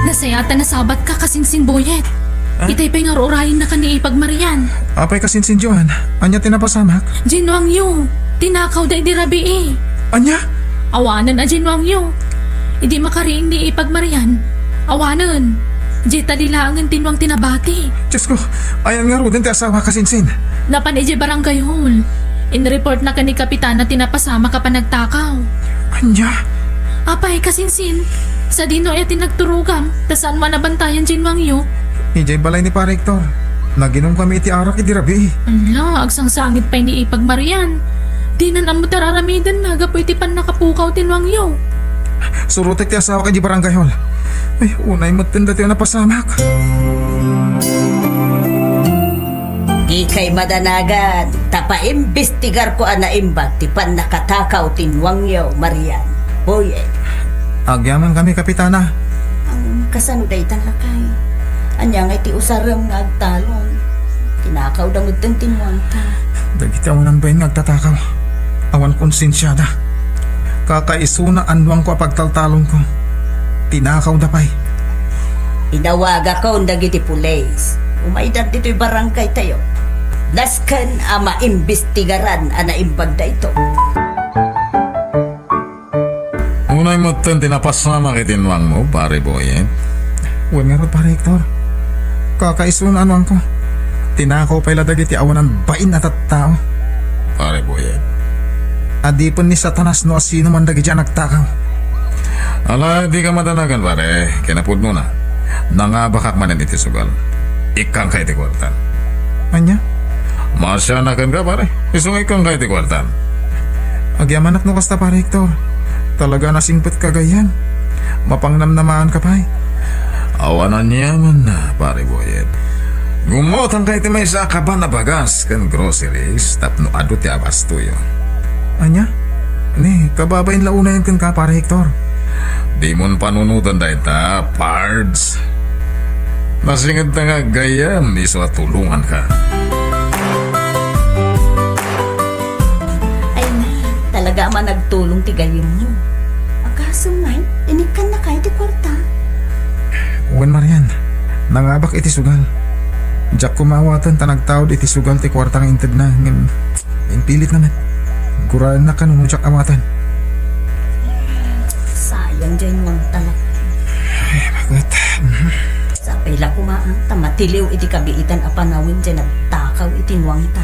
Nasayaat a nasabatka, Kasinsin Boyet. Ah? Itay pay nga ur-urayennaka ni Ipag Marian. Apay, Kasinsin Joan, ania ti napasamak? Diay nuangyo, tinakawda idi rabii. Ania? Awanen a diay nuangyo. Idi makariing ni Ipag Marian, awanen. Diay tadi laengen ti nuang ti nabati. Diosko, ayan ngaruden ti asawa, Kasinsin? Napan idiay barangay hall. Inreport na ken ni Kapitana ti napasamak a panagtakaw. Ania? Apay, kasinsin, sadino aya ti nagturogam, ta saan mo a nabantayan diay nuangyo? Idiay balay ni Pare Hector. Naginumkami iti arak idi rabii. Ala, agsangsangit pay ni Ipag Marian. Dinan ammo ti ar-aramidenna gapu iti pannakapukaw ti nuangyo. Surotek ti asawak idiay barangay hall. Ay, unay metten daytoy a napasamak. Dikay madanagan, ta paimbestigarko a naimbag ti pannakatakaw ti nuangyo, Marian. Boyet. Agyamankami, Kapitana. Ang kasano daytan, lakay? Ania ngay ti usarem nga agtalon? Tinakawda metten ti nuangta. Dagiti awanan bain nga agtatakaw. Awan konsensiada. Kakaisuna a nuangko a pagtaltalonko. Tinakawda pay. Inawagakon dagiti pulis. Umaydan ditoy barangaytayo. Nasken a maimbestigaran a naimbag daytoy. Unay metten ti napasamak iti nuangmo, Pare Boyet. Wen ngarud, Pare Hector. Kakaisuna a nuangko. Tinakaw pay la dagiti awanan bain a tattao. Pare Boyet. Adipen ni Satanas no asino man dagiti a nagtakaw. Ala, dika madanagan, pare. Kinapudnona, nangabakak manen iti sugal. Ikkangka iti kuarta. Ania? Maasianak kenka, pare. Isu nga ikkangka iti kuarta. Agyamanak no kasta, Pare Hector. Talaga a nasingpetka gayyem. Mapangnamnamaanka pay. Awan aniamanna, Pare Boyet. Gummotanka iti maysa a kaban a bagas ken groceries tapno adu ti abastoyo. Ania? Ni, kababain la unayen kenka, Pare Hector. Dimon panunoten dayta, Pards. Nasingedta nga gayyem isu a tulonganka. Ay na, talaga a managtulong ti gayyemmo. Agasem ngay, inikkannaka iti kuarta? Wen, Marian, nangabak iti sugal. Diak koma awaten ta nagtaud iti sugal ti kuarta nga intedna, ngem impilitna met. Guraennak kano no diak awaten. Sayang diay nuangta, lakay. Ay, baket. Mhm. Sapay la koma, ah, ta matiliw iti kabiitan a panawen diay nagtakaw iti nuangta.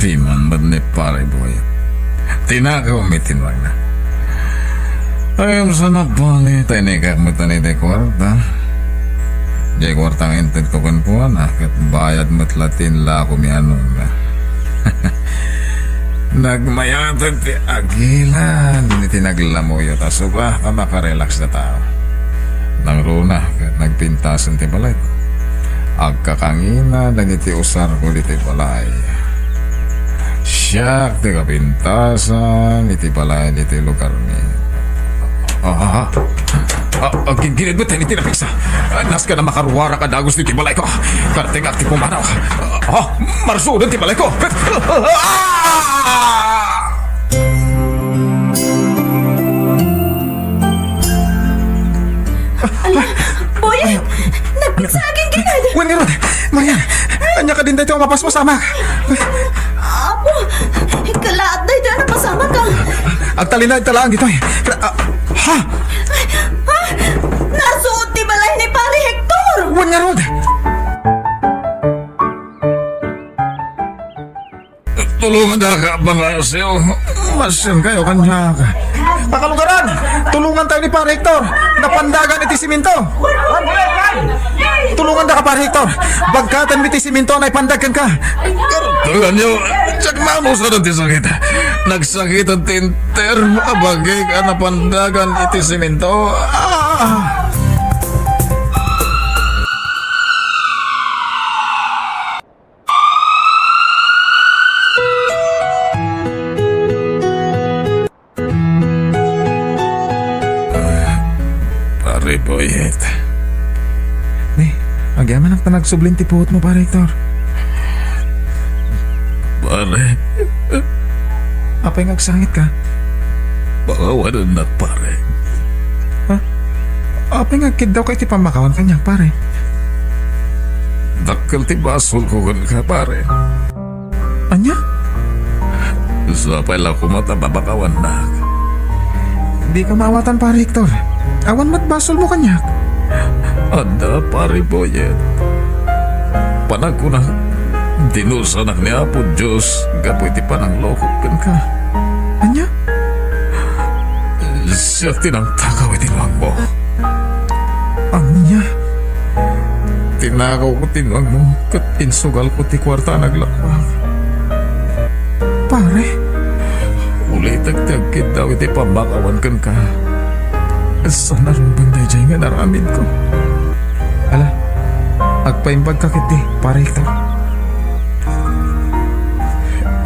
Piman met ni Pare Boy. Tinakawmi ti nuangna. Ay, sa nabali, ta inikak met iti kuarta. Diay kuarta nga intedko kenkuana, ket bayad met la ti inlakomi a nuangna. Nagmayaten ti agilan iti naglamuyo ta suba ta makarelax data. Nangruna ket nagpintasen ti balay. Agkakangina dagiti usarko ditoy balay. Siak ti kapintasan iti balay ditoy lugarmi. Ah, ah, ah. Ah, ah, gin-, ginidbet tayo iti napigsa. Ah, nasken a makaruarak a dagus ditoy balayko. Kartengak ti pumanaw. Ah, marsuden ti balayko. Ah! Ala, Boy, nagpigsa agingginnad. Wen ngarud, Marian, ania kadin daytoy a mapaspasamak? Apo, kalaat daytoy a napasamak, ah. Agtalinaedta laeng ditoy. Ah, ha? Ha? Narsuot ti balay ni Pare Hector! Wen ngarud! Tulongandaka, Bangasiw. Masiankayo kaniak. Pakalugaran! Tulongantayo ni Pare Hector! Napandagan iti simento! Tulongandaka, Pare Hector! Bagkatenmi ti simento a naipandag kenka! Tulonganyo! Diak mamusaden ti sakit! Nagsakiten ti inter a bagik a napandagan iti simento! Ah! Ah, Pare Boyet. Ni, agyamanak ta nagsublin ti puotmo, Pare Hector. Pare. Apay nga agsangitka? Pakawanennak, pare. Ha? Apay nga agkiddawka iti pammakawan kaniak, pare? Dakkel ti basolko kenka, pare. Ania? Sapay la koma ta papakawannak. Dika maawatan, Pare Hector. Awan met basolmo kaniak. Adda, Pare Boyet. Anak, kuna, dinusanak ni Apo Dios gapu iti pananglokok kenka. Ania? Siak ti nangtakaw iti nuangmo. Ania? Tinakawko ti nuangmo ket insugalko ti kuarta a naglakuak. Pare? Ulitek ti agkiddaw iti pammakawan kenka. Saan a rumbeng daydiay nga inaramidko. Ala, agpaimbagka ketdi, Pare Hector.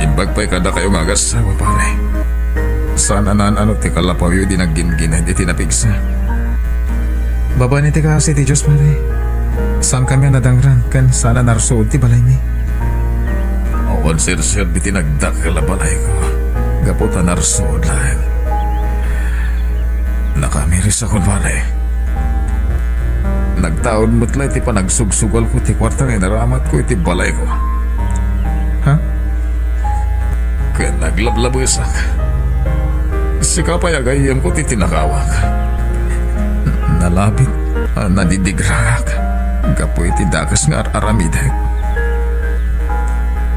Imbag pay kadakayo nga agassawa, pare. Saan a naan-ano ti kalapawyo idi nagginggined iti napigsa. Babaen iti kaasi ti Dios, pare. Saankami a nadangran ken saan a narsuod ti balaymi. Awan serserbi ti nagdakkel a balayko gapu ta narsuod laeng. Nakaamirisakon, pare. Nagtaud met la iti panagsugsugalko ti kuarta nga inaramatko iti balayko. Ha? Ken naglablabesak. Sika pay a gayyemko ti tinakawak. Nalabit a nadidigraak gapu iti dakes nga ar-aramidek.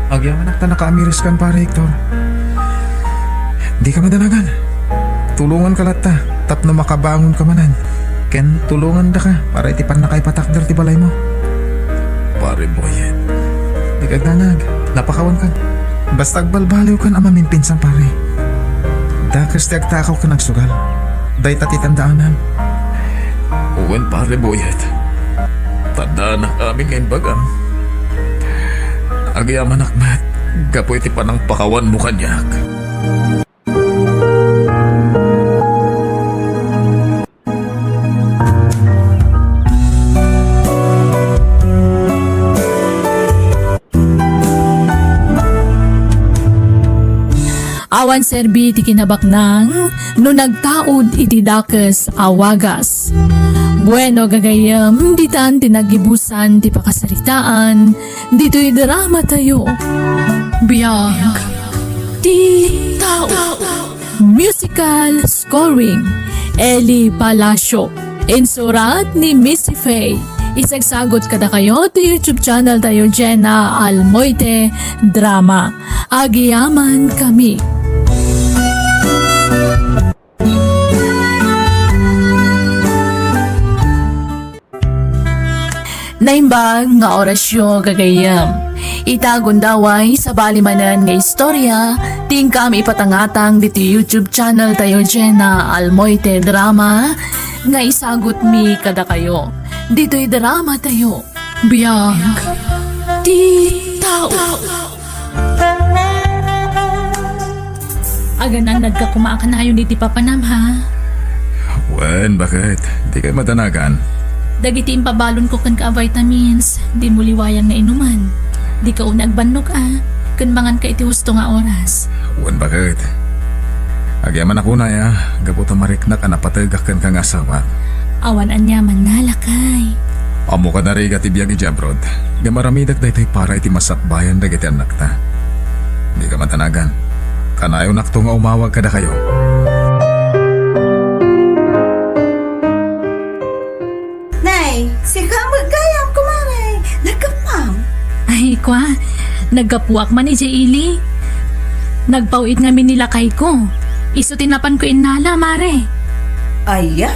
Agyamanak ta nakaamiriskan, Pare Hector. Dika madanagan. Tulonganka latta tapno makabangonka manen. Ken tulongandaka para iti pannakaipatakder ti balaymo. Pare Boyet. Dika agdanag. Napakawankan. Basta agbalbaliwkan a mamimpinsan, pare. Dakes ti agtakaw ken agsugal. Dayta ti tandaanam. Wen, Pare Boyet. Tandaanak amin nga imbagam. Agyamanak met gapu iti panangpakawanmo kaniak. Awan serbi ti kinabaknang no nagtaud iti dakes a wagas. Bueno, gagayyem, ditan ti nagibusan ti pakasaritaan ditoy dramatayo. Biag ti tao. Musical scoring, Eli Palacio. Insurat ni Missy Faye. Isagsagot kadakayo ti YouTube channel tayo, Jenna Almoite Drama. Agyamankami. Naimbag nga orasyo, gagayyem. Ita gundaway, sabali manen nga istorya, ti inkami ipatangatang ditoy YouTube channel tayo, Jenna Almoite Drama, nga isagutmi kadakayo. Ditoy drama tayo, Biag ti Tao. Agan-annadka koma a kanayon iti papanam, ha? Wen, baket? Dikay madanagan. Dagiti impabalonko kenka a vitamins, dimo liwayan nga inuman. Dika unay agbannog a, ken manganka iti husto nga oras. Wen, baket? Agyamanak unay a, gapu ta mariknak a napategak kenka nga asawak. Awan aniamanna, lakay. Ammok a narigat ti biag idiay abroad. Ngem aramidek daytoy para iti masakbayan dagiti annakta. Dika madanagan. Kanayonakto nga umawag kadakayo. Nay, sika met gayam, kumare. Naggapuam? Ay, kwa, naggapuak man idiay ili. Nagpaw-it ngamin ni lakayko. Isu ti napanko innala, mare. Aya?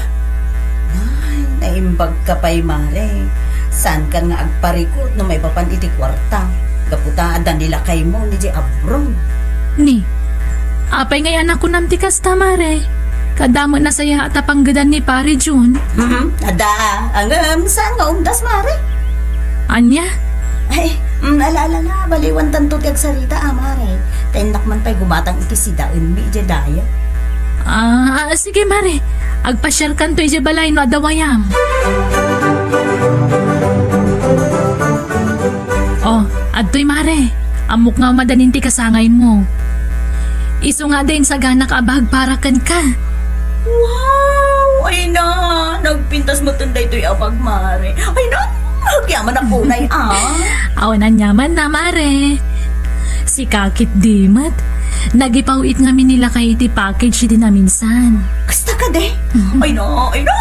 Ay, naimbagka pay, mare. Saankan nga agparikut no maipapan iti kuarta. Gapu ta adda ni lakaymo idiay abroad. Ni, apay ngay a nakunam ti kasta, mare? Kaadda met nasayaat a panggedan ni Pare Jun. Mm, adda. Ngem saan nga umdas, mare? Ania? Ay, mm, ala, ala, ala, baliwantanto ti agsarita, a, mare. Ta innak man pay gumatang iti sidaenmi idiay daya. Ah, ah, sige, mare. Agpasiarkanto idiay balay no adda wayam. Oh, adtoy, mare. Ammok nga madanin ti kasangaymo. Isu nga adda insaganak a bag para kenka. Wow! Ay na, nagpintas metten daytoy a bag, mare. Ay na, agyamanak unay, ah. Awan aniamanna, mare. Sika ketdi met, nagipaw-it ngamin ni lakay iti package idi naminsan. Kasta kadi? Mm. Ay na, ay na.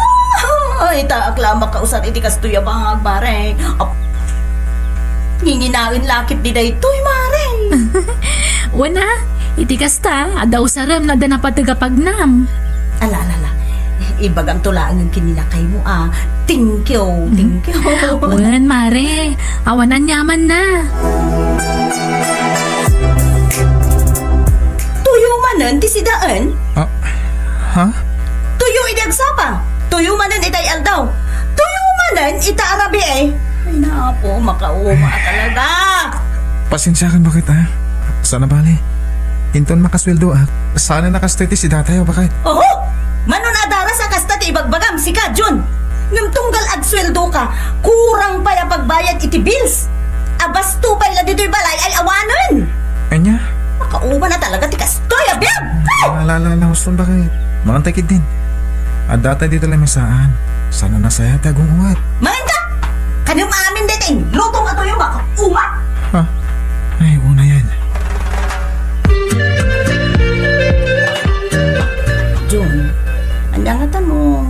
Ay, ta aklamak kausar iti kastoy a bag, mare. Ap- Nginginaen la ketdi daytoy, Mare. Wen a, iti kasta, adda usarem no adda napateg a pagnam. Ala, ala, ala. Ibagamto laeng ken ni lakaymo a thank you, thank you. Wen, Mare. Awan aniamanna. Tuyo manen ti sidaen? Ah, ha? Tuyo idi agsapa. Tuyo manen itay aldaw. Tuyo manen ita a rabii. Ay, napo, makauma talaga. Pasensiakan, baket, a? Saan a bale. Inton makasueldoak, saan a kastoy ti sidatayo, baket. Oho! Mano a daras a kasta ti ibagbagam, sika, Jun. Ngem tunggal agsueldoka, kurang pay a pagbayad iti bills. Abasto pay la ditoy balay ay awanen. Ania? Makauma na talaga ti kastoy a biag! Ala, ala, ala, huston, baket. Mangantay ketdin. Adda tayo ditoy lamesaan. Saan a nasayaat ti agung-unget. Mangin ka! Kanem amin dayta inlutom a tuyo, makauma! Ha? Ay, unayan. Jun, ania ngata no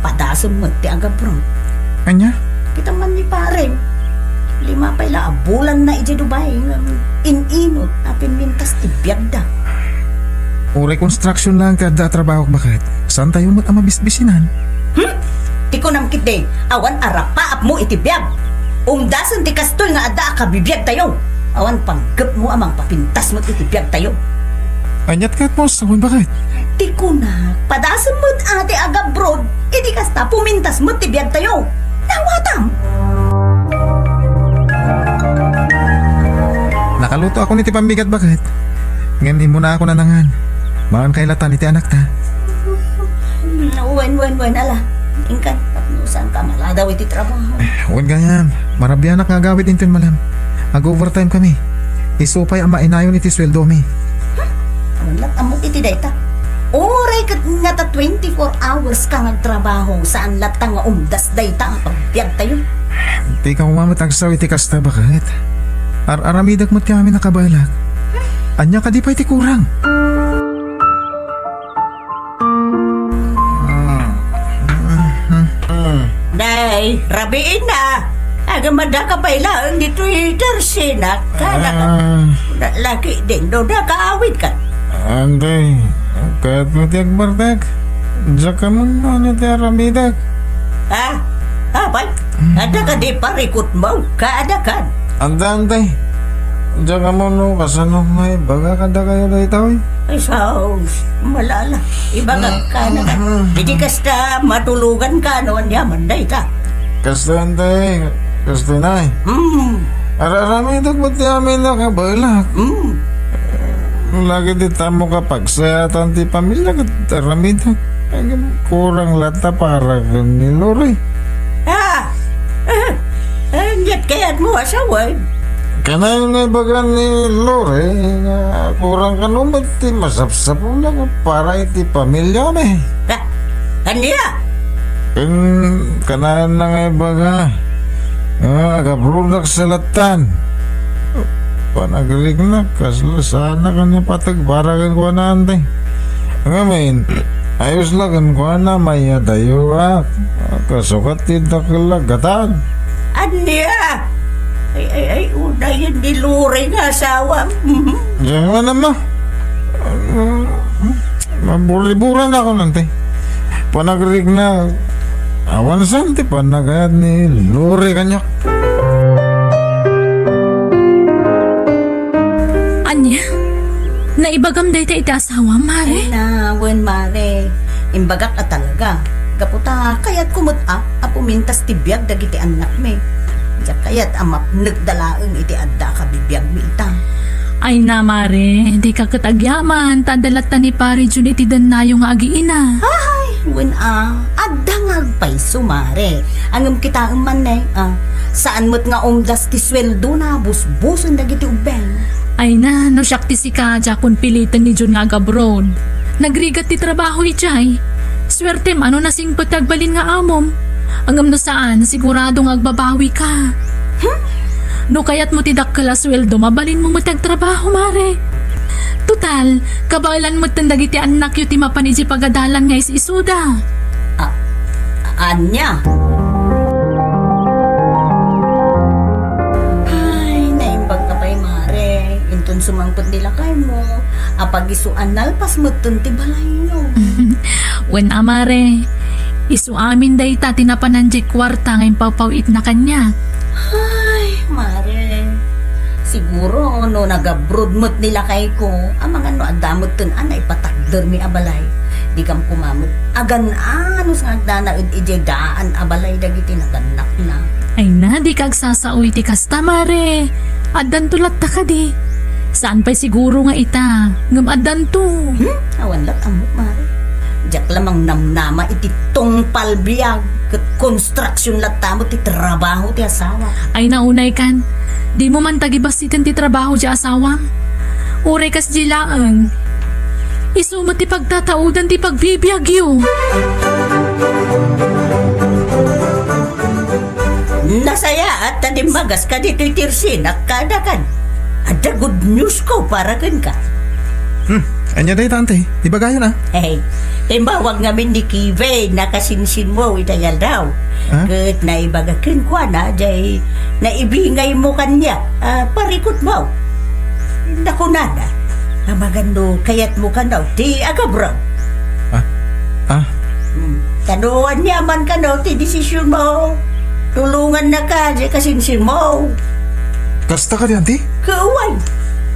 padasem met ti agabroad? Ania? Kita man ni pare. Lima pay la a bulanna idiay Dubai, ngem in-inut a pimintas ti biagda. Uray construction laeng ti adda a trabahok, baket. Saantayo met a mabisbisinan. Hmm? Ti kunam ketdi, awan a rapaapmo iti biag. Umdasen ti kastoy nga adda a kabibiagtayo. Awan panggepmo a mangpapintas met iti biagtayo. Aniat kayatmo a sawen, baket? Ti kunak, padasem met a ti agabroad, idi kasta pumintas met ti biagtayo. Nawatam! Nakalutoakon iti pambigat, baket. Ngem immunaakon a nangan. Maankay latan iti anakta. Wen, wen, wen, ala. Inkan, tapno saanka maladaw iti trabaho. Wen gayam, marabianak nga agawid inton malem. Ag-overtime kami. Isu pay a mainayon iti sueldomi. Hmm? Awan met ammok iti dayta. Uray ket ngata twenty-four hours ka nga agtrabaho, saan latta nga umdas dayta a pagbiagtayo. Dika koma met agsao iti kasta, baket. Ar-aramidek met ti amin a kabaelak. Ania kadi pay ti kurang? Nay, rabiin na. Agamada ka pay laeng ditoy tersinak. Kana ka. Ah. Laki din do, nakaawid ka. Antay, kayatmo ti agbartek? Diak ammono ania ti aramidek. Ah, apay, adda kadi parikutmo? Kaadakan. Antay, antay. Diak ammono kasano nga ibaga kadakayo daytoy. Ay, sus, malala. Ibagak ka na ka. Idi kasta, matulogan ka, no, ania man dayta. Kasta, antay. Kasta, nay. Hmm. Ar-aramidek met ti amin a kabaelak. Hmm. Lagi ti tamok a pagsayaatan ti pamilya ket aramidek. Ay, kurang latta para ken ni Lori. Ah! Ah! Aniat kayatmo a sawen? Kanayon nga ibaga ni Lori nga kurang kano met ti masapsapulna para iti pamilyami. Ah! Ania? Ken kanayon na nga ibaga nga agabroadak sa lattan. Panagriknak, kasla saan a kaniak pateg para kenkuana, antay. Ngamin, ayos la kenkuana, mayadayo a kasukat ti dakkel a gatad. Ania? Ay, ay, ay, unayen ni Lori nga asawa. Mhm. Diak man, ama. Maburiburan ako nanti. Panagriknak, awan saan ti panagayat ni Lori kaniak. Ania? Naibagam dayta iti asawam, Mare? Ay na, wen, Mare. Imbagak a talaga. Gapu ta kayatko met a, a pumintas ti biag dagiti annakmi. Diak kayat a mapnekda laeng iti adda a kabibiagmi ita. Ay na, Mare, dika ket agyaman, ta adda latta ni Pare Jun iti dennayo nga agiina. Ay, wen a, adda nga agpayso, Mare. Ngem kitaem man ne, a, saan met nga umdas ti sueldona, busbusen dagiti ubbing. Ay na, no siak ti sika, diakon piliten ni Jun nga agabroad. Nagrigat ti trabaho idiay. Suertem a no nasingpet ti agbalin nga amom. Ngem no saan, sigurado nga agbabawika. Hmm? No kayatmo ti dakkel a sueldo, mabalinmo met ti agtrabaho, Mare. Total, kabaelan metten dagiti annakyo ti mapan idiay pagadalan nga is-isuda. A-, ania? Sumangpet ni lakaymo, apag isu a nalpas metten ti balayyo. Wen a, mare, isu amin dayta ti napanan diay kuarta nga impaw-paw-itna kaniak. Ay, mare. Siguro no nag-abroad met ni lakayko, amangan no adda metten a naipatakdermi a balay. Dikam koma met agan-anos nga agdanaed idiay daan a balay dagiti nagannakna. Ay na, dika agsasao iti kasta, mare. Addanto latta kadi. Saan pay siguro nga ita, ngem addanto. Hmm? Awan lat ammok, mare. Diak la mangnamnama iti tungpal biag ket konstruksion latta met ti trabaho ti asawa. Ay na, unay kan, dimo man tagibasiten ti trabaho ti asawam. Uray kasdi laeng. Isu met ti pagtataudan ti pagbibiagyo. Nasayaat ta dimmagas kaditoy ti ursinak kadakan. Adda good news ko para kenka. Hmm, ania dayta, anti? Ibagayon a. Hey, imbawag ngamin ni Kevin a kasinsinmo ita aldaw. Ha? Ket naibaga kenkuana diay naibingaymo kaniak a parikutmo. Nakunana, amangan no kayatmo kano ti agabroad. Ah? Ah? Hmm. Kano aniaman kano ti desisionmo? Tulongannaka diay kasinsinmo. Kasta kadi, anti? Kaaway.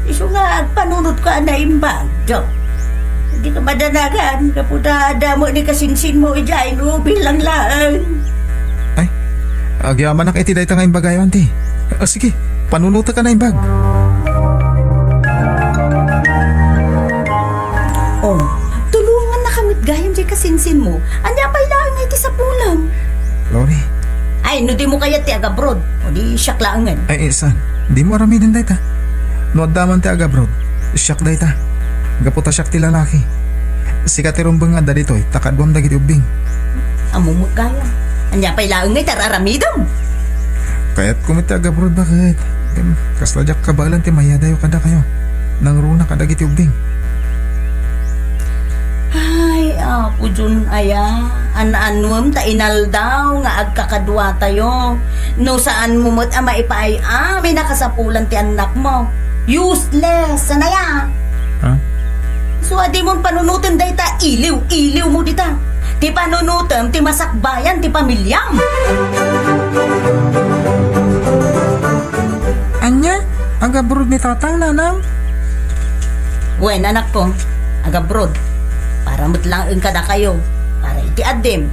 Isu nga agpanunotko a naimbag, Joe. Dika madanagan, gapu ta adda met ni kasinsinmo idiay no bilang laeng. Ay, agyamanak iti dayta nga imbagayo, anti. Ah, sige, panunotek a naimbag. Oh, tulongannaka met gayam diay kasinsinmo. Ania pay laeng nga iti sapulam? Lori. Ay, no dimo kayat ti agabroad, o di siak laengen. Ay, eh, saan? Dimo aramiden dayta. No adda man ti agabroad, siak dayta. Gapu ta siak ti lalaki. Sika ti rumbeng nga adda ditoy, ta kaduam dagiti ubbing. Ammom met gayam. Ania pay laeng nga iti ar-aramidem? Kayatko met ti agabroad, baket. Ngem, kasla diak kabaelan ti mayadayo kadakayo. Nangruna kadagiti ubbing. Ay, Apo Dion aya, an-annuem ta inaldaw nga agkakaduatayo. No saanmo met a maipaay amin a kasapulan ti annakmo. Useless, anaya? Ha? So, a dimon panunoten dayta iliw-iliwmo dita. Ti panunotem ti masakbayan ti pamiliam. Ania? Agabroad ni tatang, nanang? Wen, anakko, agabroad. Para met laeng kadakayo, para iti addim.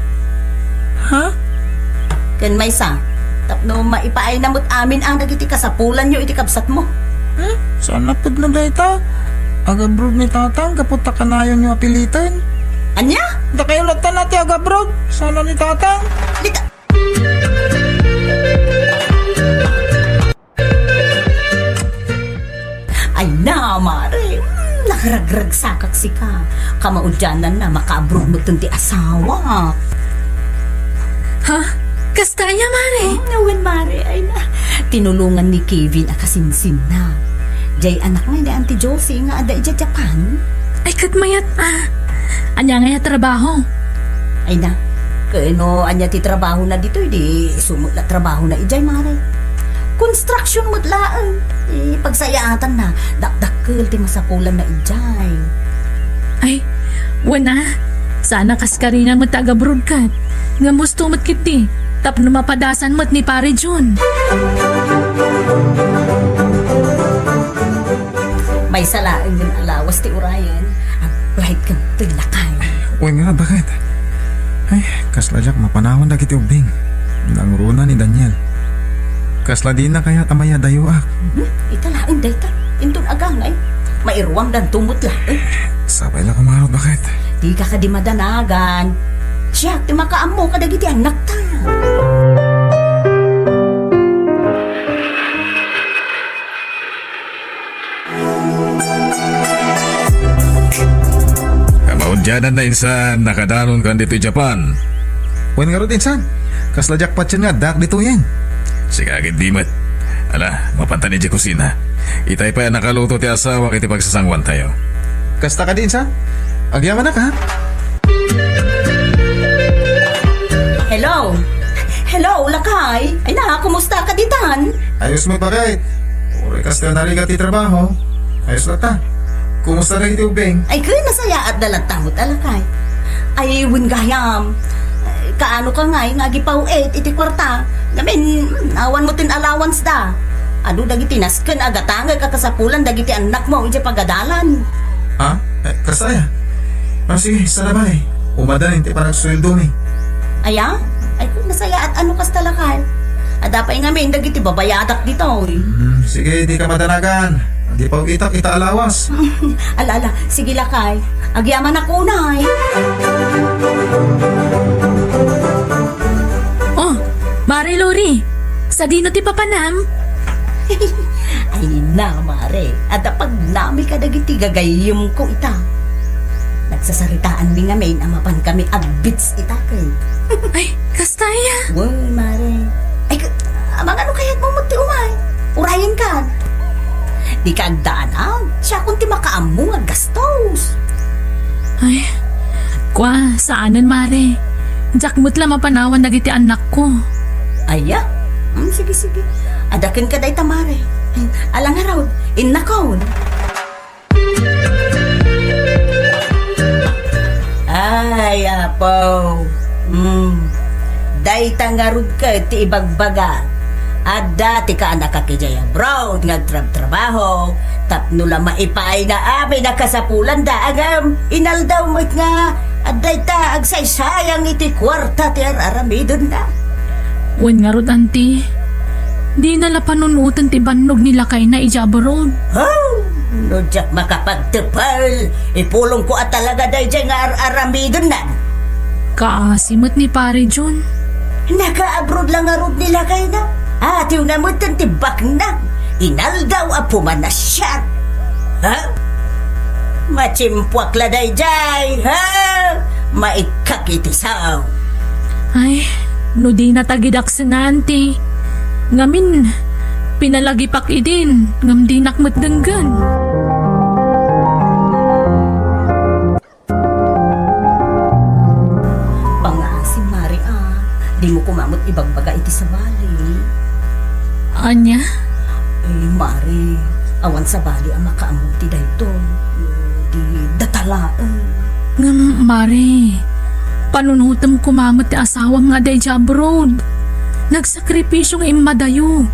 Ha? Ken maysa, tapno maipaayna met amin a dagiti kasapulanyo iti kabsatmo. Hmm? Saan a pudno dayta? Agabroad ni tatang, gapu ta kanayonyo a piliten. Ania? Dakayo latta na ti agabroad. Saan a ni tatang? Dita- Ay na, mare. Mm, nakaragragsakak sika. Kamaudiananna, makaabroad metten ti asawa. Ha? Kasta aya, mare? Mm, wen, mare. Ay na. Tinulongan ni Kevin a kasinsinna. Diay anak nga ni Auntie Josie nga adda idiay Japan. Ay, ket mayat a. Ania nga aya trabaho? Ay na, ken no ania ti trabahona ditoy, di isu met la trabahona idiay, mare. Construction met laeng. Ti pagsayaatanna, dakdakkel ti masapulanna idiay. Ay, wen a, saan a kaskarina met ti agabroad ket. Ngem husto met ketdi, tapno mapadasan met ni Pare Jun. Maysa laeng nga lawas ti urayen, agplaytkan ti lakay. Wen nga, baket? Ay, kasla diak mapanawan dagiti ubbing. Nangruna ni Daniel. Kasla dina kayat a mayadayoak. Hmm? Ita laeng dayta. Inton agangay, mairuamdanto met laeng. Sapay la kumarot, baket? Dika kadi madanagan. Siak ti makaammo kadagiti annakta. Kamaudiananna, insan, nakadanonkan ditoy Japan. Wen ngarud, insan, kasla diak patien nga addaak ditoyen. Sika ketdi met. Ala, mapantan idiay kusina. Itay pay a nakaluto ti asawak iti pagsasanguantayo. Kasta kadi, insan? Agyamanak, ha? Hello? Hello, lakay? Ay na, kumusta ka ditan? Ayos met, baket. Uray kasta narigat ti trabaho. Ayos latta. Kumusta dagiti ubbing? Ay, ket nasayaat da latta met a lakay. Ay, wen gayam. Kaano ka ngay nga agipaw-it iti kuarta? Ngamin, awan met ti allowance da. Adu dagiti nasken a gatangek a kasapulan dagiti annakmo idiay pagadalan. Ha? Eh, kasta aya? Ah, sige, saan a bale. Umadda ti panagsueldomi. Aya? Ay, kung nasayaat, ano kasta lakay? Adda pay ngamin dagiti babayadak ditoy. Hmm, sige, dika madanagan. Agipaw-itak ita a lawas. Ala, ala. Sige lakay. Agyamanak unay. Oh, Mare Lori, sadino ti papanam? Ay na, Mare, adda pagnami kadagiti gagayyemko ita. Nagsasaritaanmi ngamin a mapankami agbits ita ket. Ay, kasta aya? Wen, Mare. Ay, ka-, amangano kayatmo met ti umay? Urayenkan. Dika agdanag, siakon ti makaammo nga aggastos. Ay, kua, saanen, Mare. Diak met la mapanawan dagiti annakko. Aya? Hmm, sige, sige. Adda kenka dayta, Mare. Ala ngarud, innakon. Ay, Apo. Hmm. Dayta ngarud ket ti ibagbaga. Adda ti kaanakak idiay abroad nga agtrabtrabaho, tapno la maipaayna amin a kasapulanda, ngem inaldaw met nga adda ita agsaysayang iti kuarta ti ar-aramidenna. Wen ngarud, anti, dina la panunoten ti bannog ni lakayna idiay abroad. Oh, no diak makapagtepel, ipulongko a talaga daydiay nga ar-aramidenna. Kaasi met ni Pare John. Naka-abroad la ngarud ni lakayna. Atiwna metten ti baknang inaldaw a pumanasiar. Ha? Matimpuak la daydiay, ha? Maikkak iti sao. Ay, no dina ta gidaksenan ti ngamin, pinalagipak idin, ngem dinak met denggen. Pangngaasim, Mare, a dimo koma met ibagbaga iti sabali. Ania? Eh, Mare, awan sabali a makaammo ti daytoy. Di data laeng. Ngem, Mare, panunotem koma met ti asawam nga adda idiay abroad. Nagsakripisio nga immadayo.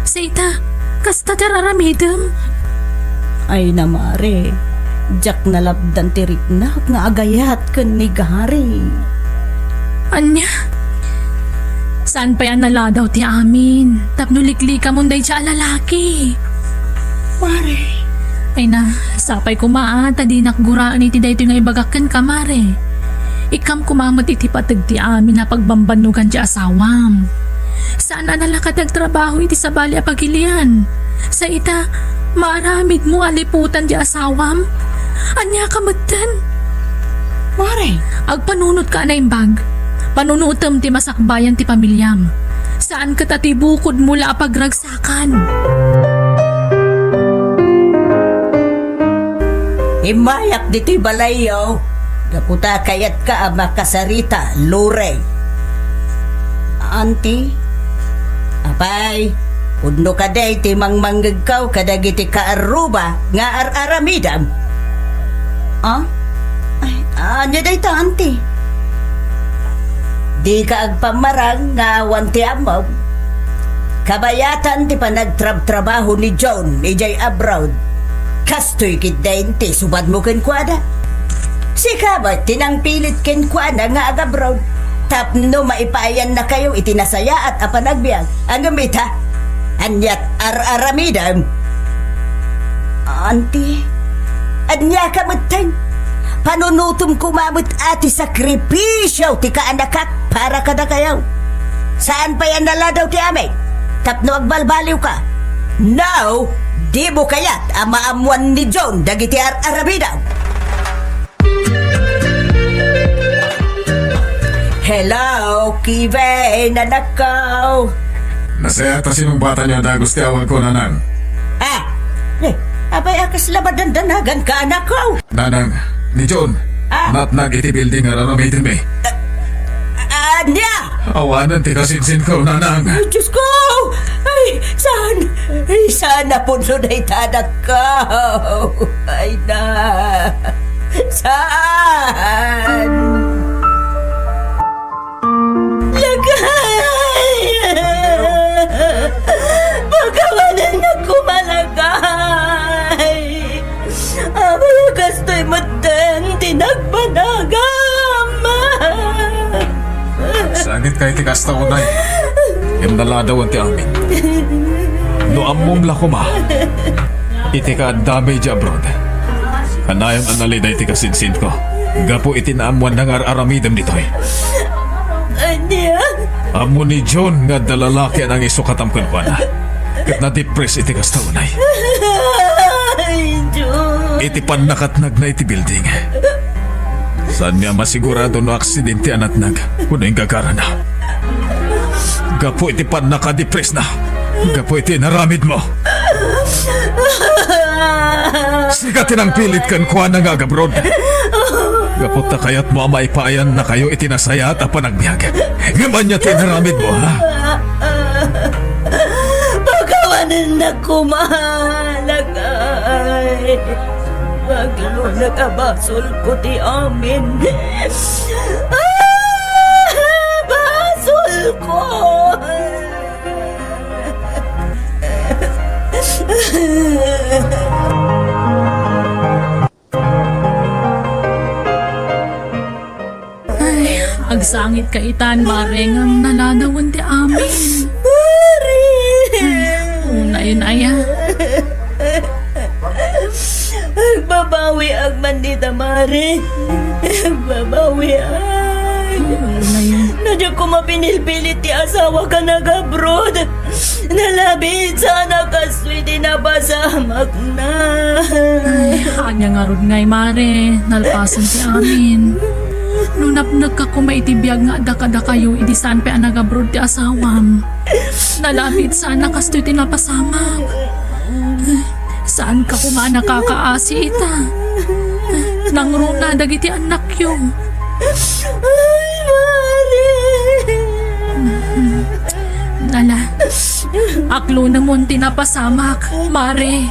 Sa ita, kasta ti ar-aramidem. Ay na, Mare, diak nalabdan ti riknak nga agayat ken ni Gary. Ania? Saan pay a naladaw ti amin tapno liklikamon daydiay a lalaki? Mare. Ay na, sapay koma a ta dinak guraen iti daytoy nga ibagak kenka, Mare. Ikkam koma met iti pateg ti amin a pagbambannogan ti asawam. Saan a nalaka ti agtrabaho iti sabali a pagilian. Sa ita, maaramidmo a liputan ti asawam? Ania ka metten? Mare. Agpanunotka a naimbag. Panunotem ti masakbayan ti pamiliam. Saan ket a ti bukodmo la a pagragsak- Kan. Immayak ditoy balayyo, gapu ta kayatka a makasarita, Lorey. Auntie? Apay, pudno kadi ti mangmangngegko kadagiti kaarruba nga ar-aramidem? Ah? Ay, ania dayta, Auntie? Dika agpammarang nga awan ti ammom. Kabayatan ti panagtrabtrabaho ni John idiay abroad. Kastoy ketdin ti subadmo kenkuana. Sika met ti nangpilit kenkuana nga agabroad tapno maipaayannakayo iti nasayaat a panagbiag. Ngem ita, aniat ar-aramidem? Auntie, aniaka metten? Panunotem koma met a ti sakripisio ti kaanakak para kadakayo. Saan pay a naladaw ti amin tapno agbalbaliwka. Now, dimo kayat a maammoan ni John dagiti ar-aramidem? Hello, Kevin, anakko. Nasayaat a sinungbatanyo a dagus ti awagko, Nanang. Ah, eh, apay a kasla madandanaganka, anakko? Nanang, ni John, ah, natnag iti building nga ar-aramidenmi. Ah, ania? Awanen ti kasinsinko, Nanang. Ay, Diosko! Ay, Saan? Saan napunso dayta anakko? Ay na. Saan? Lakay! Pakawanennak koma, lakay! Apay a kastoy metten ti nagbanagam? Sangit kay ti kasta unay. Ngem naladawan ti amin. No ammom la koma, iti kaaddami idiay abroad, kanayon a nalida iti kasinsinko gapu iti naammoanna nga ar-aramidem ditoy. Ania? Ammo ni John nga adda lalaki a nangisukatam kenkuana. Ket nadipres iti kasta unay. Ay, Diyos. Iti pannakatnagna iti building, saanmi a masigurado no aksidente a natnag wenno inggagarana. Gapu iti pannakadipresna, gapu iti inaramidmo. Sika ti nangpilit kenkuana nga agabroad. Gapu ta kayatmo a maipaayannakayo iti nasayaat a panagbiag. Ngem ania ti inaramidmo, ha? Pakawanennak koma, lakay. Aglunak a basolko ti amin. Ah, basolko! Ay, agsangit ka itan, Mare, ngem naladawan ti amin. Mare! Unay, unay, ah. Agbabawiak man dita, Mare. Agbabawiak. Unay, ah. Nadiak koma pinilpilit ti asawak a nag-abroad. Nalabit saan a kastoy ti napasamakna. Ay, ania ngarud ngay, Mare, nalpasen ti amin. No napnekka koma iti biag nga adda kadakayo, idi saan pay a nag-abroad ti asawam. Nalabit saan a kastoy ti napasamak. Saanka koma a nakakaasi ita. Nangruna dagiti annakyo. Ay, Mare! Ala, aklunemon ti napasamak, Mare.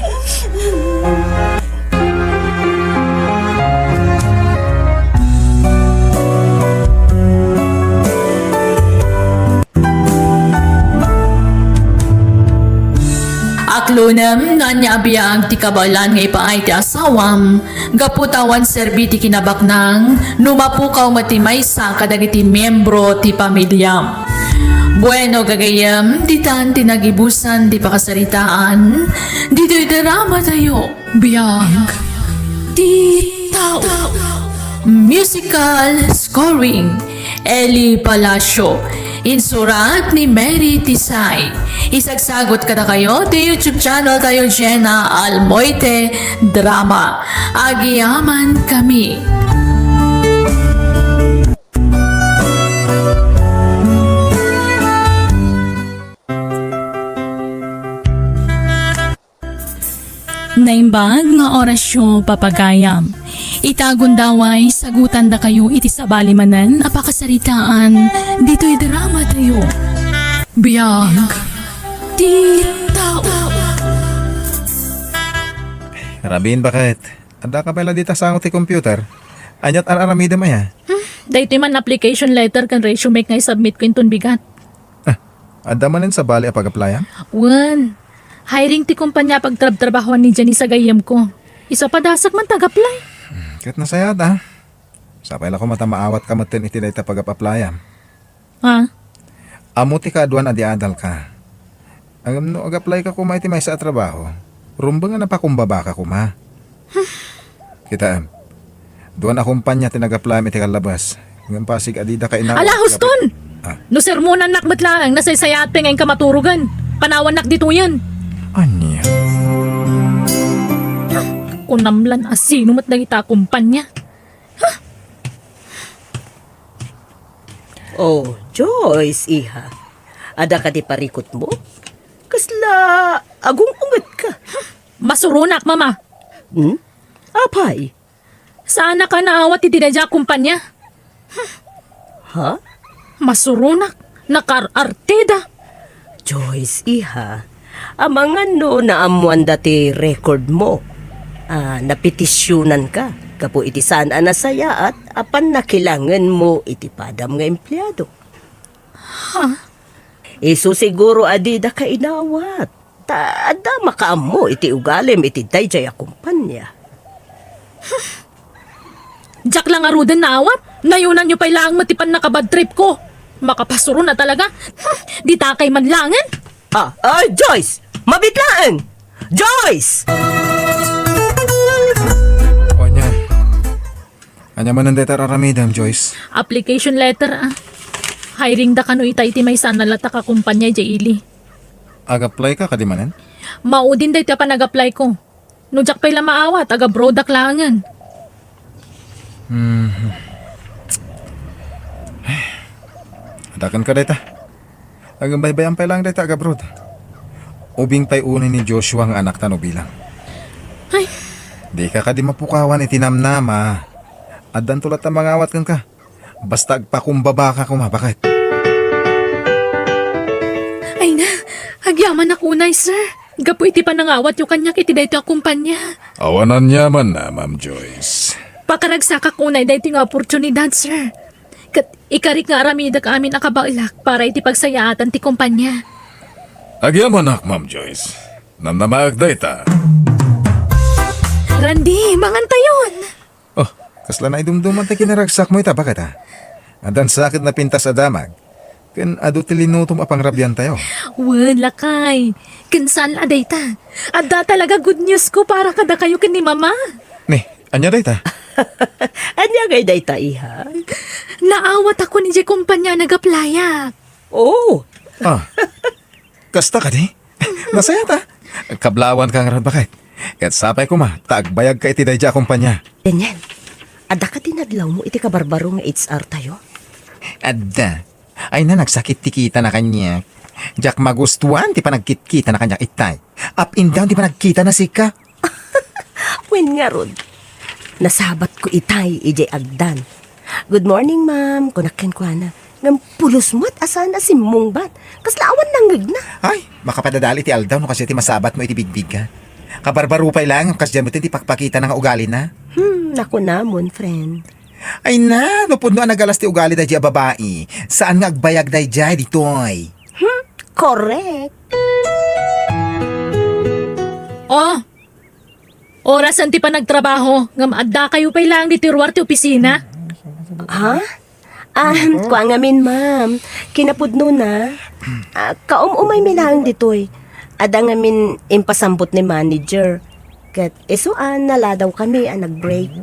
Aklunem no ania a biag ti kabaelan nga ipaay ti asawam, gapu ta awan serbi ti kinabaknang no mapukaw met ti maysa kadagiti miembro ti pamiliam. Bueno, gagayyem, ditan ti nagibusan ti pakasaritaan ditoy drama tayo. Biag ti tao. Musical scoring, Eli Palacio. Insurat ni Mary Tisay. Isagsagot kadakayo ti YouTube channel tayo, Jenna Almoite Drama. Agyamankami. Naimbag nga orasyo, papagayam. Ita gundaway, sagutandakayo iti sabali manen a pakasaritaan ditoy drama tayo. Biag ti tao. Rabin, bakit? Adda ka pay la dita sango ti computer? Aniat ar-aramidem aya? Hmm, daytoy man application letter ken resume nga isubmit ko inton bigat. Ah, adda manen sabali a pag-applyan? Wen. Hiring ti kumpanya a pagtrabtrabahoan ni Janice a gayyemko. Isu a padasek man ta ag-apply. Hmm, ket nasayaat, a. Sapay la koma ta maawatka metten iti dayta pag-ap-applyam. Ha? Ammo ti kaaduan a di adalka. Ngem no ag-apply ka koma iti maysa a trabaho, rumbeng a napakumbabaka koma. Kitaem, dua a kumpanya ti nag-apply iti kallabas. Ngem pasig a dida ka inawat. Ala, huston! Ah. No sermonannak met laeng, nasaysayaat pay nga inka maturogen. Panawannak ditoyen. Ania? Kunam lan a sino met dagita a kumpanya. Oh, Joyce, iha. Adda kadi parikutmo? Kasla agung-ungetka? Masuronak, Mama. Hmm? Apay? Saanak a naawat iti daydiay a kumpanya. Ha? Masuronak, nakaar-artida. Joyce, iha, amangan no naammoanda ti record mo. Ah, napetisyonanka gapu iti saan a nasayaat a pannakilangenmo iti padam nga empleado. Ha? Isu siguro a dida ka inawat. Ta adda makaammo iti ugalim iti daydiay a kumpanya. Diak la ngaruden naawat. Nayunanyo pay laeng met ti pannakabad trip ko. Makapasuron a talaga. Hmm, ditakay man laengen. Ah, ay, Joyce! Mabit laeng! Joyce! O, ania? Ania manen dayta aramidem, Joyce? Application letter, ah. Hiring da kano ita iti maysa a nalatak a kumpanya idiay ili. Ag-apply ka kadi manen? Maudin daytoy a panag-apply ko. No diak pay la maawat, ag-abroadak laengen. Mhm. Adaken ka dayta. Agbaybayan pay laeng dayta ag-abroad. Ubing pay unay ni Joshua nga anakta no bilang. Ay. Dika kadi mapukawan iti namnama. Addanto latta mangawat kenka. Basta agpakumbabaka koma, baket. Ay na, agyamanak unay, sir. Gapu iti panangawatyo kaniak iti daytoy a kumpanya. Awan aniamanna, Ma'am Joyce. Pakaragsakak unay daytoy nga oportunidad, sir. Ket ikarik nga aramidek amin a kabaelak para iti pagsayaatan ti kumpanya. Agyamanak, Ma'am Joyce. Namnamaek dayta. Randy, mangantayon! Oh, kasla naidumduman ti kinaragsakmo ita, baket, a? Addan sa ket napintas a damag. Ken adu ti linutom a pangrabiantayo. Wen, lakay. Ken saan la dayta. Adda talaga good news ko para kadakayo ken ni Mama. Ni, ania dayta? Ania ngay dayta, iha? Naawatako idiay kumpanya a nag-applyak. Oh. Ah. Kasta kadi? Nasayaat, a? Kablawanka ngarud, baket. Ket sapay koma ta agbayagka iti daydiay a kumpanya. Daniel, adda kadi nadlawmo iti kabarbaro nga H R tayo? Adda. Ay na, nagsakit ti kitana kaniak. Diak magustuan ti panagkitkitana kaniak itay. Up and down ti panagkitana sika. Wen ngarud, nasabatko itay idiay agdan. "Good morning, ma'am," kunak kenkuana. Ngem pulos met a saan a simmungbat. Kasla awan nangngegna. Ay, makapadadal iti aldaw no kasdiay ti masabatmo iti bigbigga. Kabarbaro pay laeng ngem kasdiay met ti pakpakitana nga ugalina. Hmm, nakunamon, friend. Ay na, no pudno a nagalas ti ugali daydiay a babai, saan nga agbayag daydiay ditoy. Hmm, correct. Oh, orasen ti panagtrabaho, ngem addakayo pay laeng ditoy ruar ti opisina? Ha? Ah, kua ngamin, ma'am. Kinapudnona, ah, kaum-umaymi laeng ditoy. Adda ngamin impasambut ni manager. Ket isu a naladawkami a nag-break.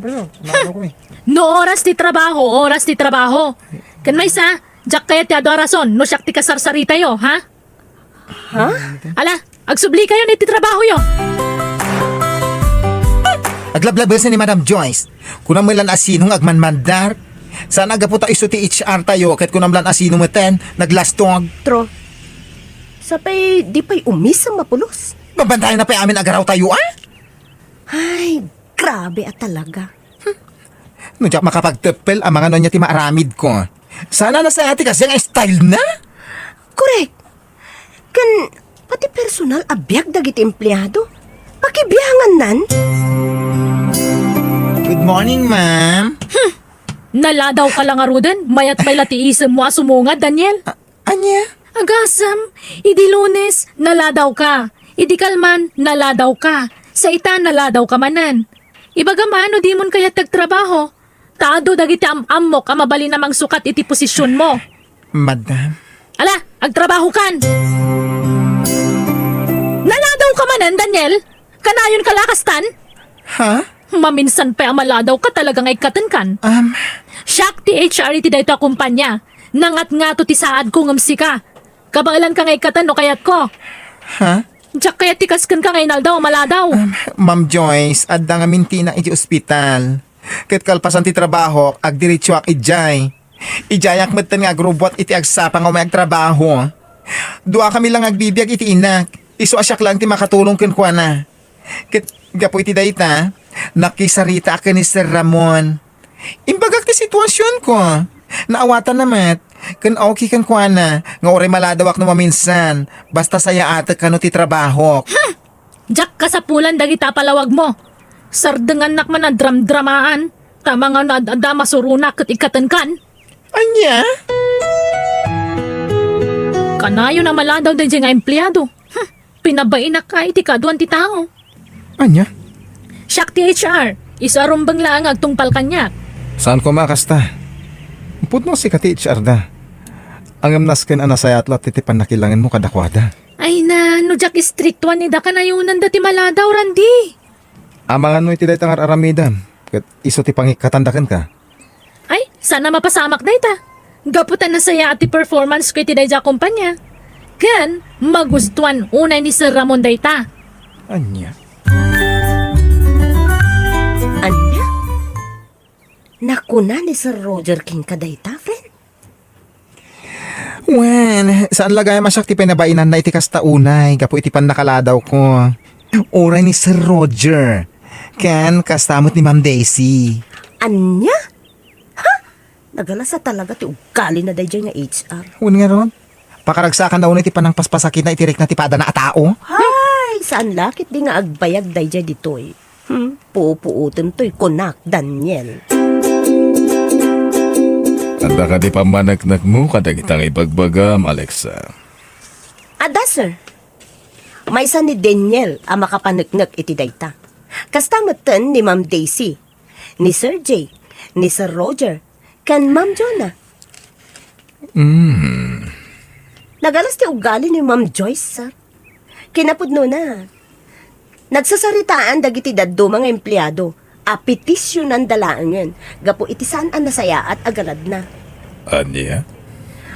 No oras ti trabaho, oras ti trabaho. Ken maysa, diak kayat ti adu a rason no siak ti kasarsaritayo, ha? Ha? Ala, agsublikayon iti trabahoyo. Aglablabesen ni Madam Joyce. Kunam met lan a sino nga agmanmandar. Saan a gapu ta isu ti H R tayo ket kunam lan a sino meten naglastog. Tro. Sapay di pay umis a mapulos. Babantayan na pay amin agaraw tayo, a? Ay, grabe a talaga. Hmm. No diak makapagteppel, amangan no ania ti maaramidko. Saan a nasayaat ti kasdiay nga style na? Korek. Ken pati personal a biag dagiti empleado. Pakibiangannan. Good morning, ma'am. Hmm. Naladawka la ngaruden, mayat pay la ti isemmo a sumungad, Daniel. A-, ania? Agasem, idi Lunes, naladawka. Idi kalman, naladawka. Sa ita, naladawka manen. Ibagam a no dimon kayat ti agtrabaho. Ta adu dagiti am-ammok a mabalin a mangsukat iti posisionmo. Madam. Ala, agtrabahokan! Naladawka manen, Daniel? Kanayonka la kastan? Ha? Maminsan pay a maladawka talaga nga ikkatenkan. Um. Siak ti H R iti daytoy a kumpanya. Nangatngato ti saadko ngem sika. Kabaelanka nga ikkaten no kayatko. Ha? Diak kayat ti kaskenka nga inaldaw a maladaw. Um, Ma'am Joyce, adda ngamin ti inak iti ospital. Ket kalpasan ti trabahok, agdiretsoak idiay. Idiayak metten nga agrubbuat iti agsapa nga umay agtrabaho. Duakami la nga agbibiag iti inak. Isu a siak laeng ti makatulong kenkuana. Ket gapu iti dayta, nakisaritaak ken ni Sir Ramon. Imbagak ti situasionko. Naawatanna met. Ken okay kenkuana nga uray maladawak no maminsan, basta sayaatek kano ti trabahok. Diak kasapulan dagita a palawagmo. Sardengannak man a dramdramaan, ta mangano ad-adda a masuronak ket ikkatenkan. Ania? Kanayon a maladaw daydiay nga empleado. Hmm, pinabainak iti kaaduan ti tao. Ania? Siak ti H R. Isu a rumbeng laeng nga agtungpal kaniak. Saan koma a kasta? Pudno sika ti H R da. Ngem nasken a nasayaat latta ti pannakilangenmo kadakuada. Ay na, no diak istriktuan ida, kanayonanda ti maladaw, Randy. Amangan no iti dayta nga ar-aramidem, ket isu ti pangikkatanda kenka. Ay, saan a mapasamak dayta. Gapu ta nasayaat ti performance ko iti daydiay a kompanya. Ken, magustuan unay ni Sir Ramon dayta. Ania? Ania? Nakuna ni Sir Roger kenka dayta, friend? Wen, saan la gayam a siak ti pinabainanna iti kasta unay gapu iti pannakaladawko. Uray ni Sir Roger. Ken kasta met ni Ma'am Daisy. Ania? Ha? Nagalasa talaga ti ugalina daydiay nga H R. Wen ngarud, pakaragsakanna unay ti panangpaspasakitna iti rikna ti padana a tao. Ay, saan la ketdi nga agbayag daydiay ditoy. Hmm, pupuotem toy kunak, Daniel. Adda kadi pammaneknekmo kadagita nga ibagbagam, Alexa? Adda, sir. Maysa ni Daniel a makapaneknek iti dayta. Kasta metten ni Ma'am Daisy, ni Sir Jay, ni Sir Roger, ken Ma'am Jonah. Hmm. Nagalas ti ugali ni Ma'am Joyce, sir. Kinapudnona, nagsasaritaan dagiti dadduma nga empleado a petisyonanda laengen gapu iti saan a nasayaat a galadna. Ania?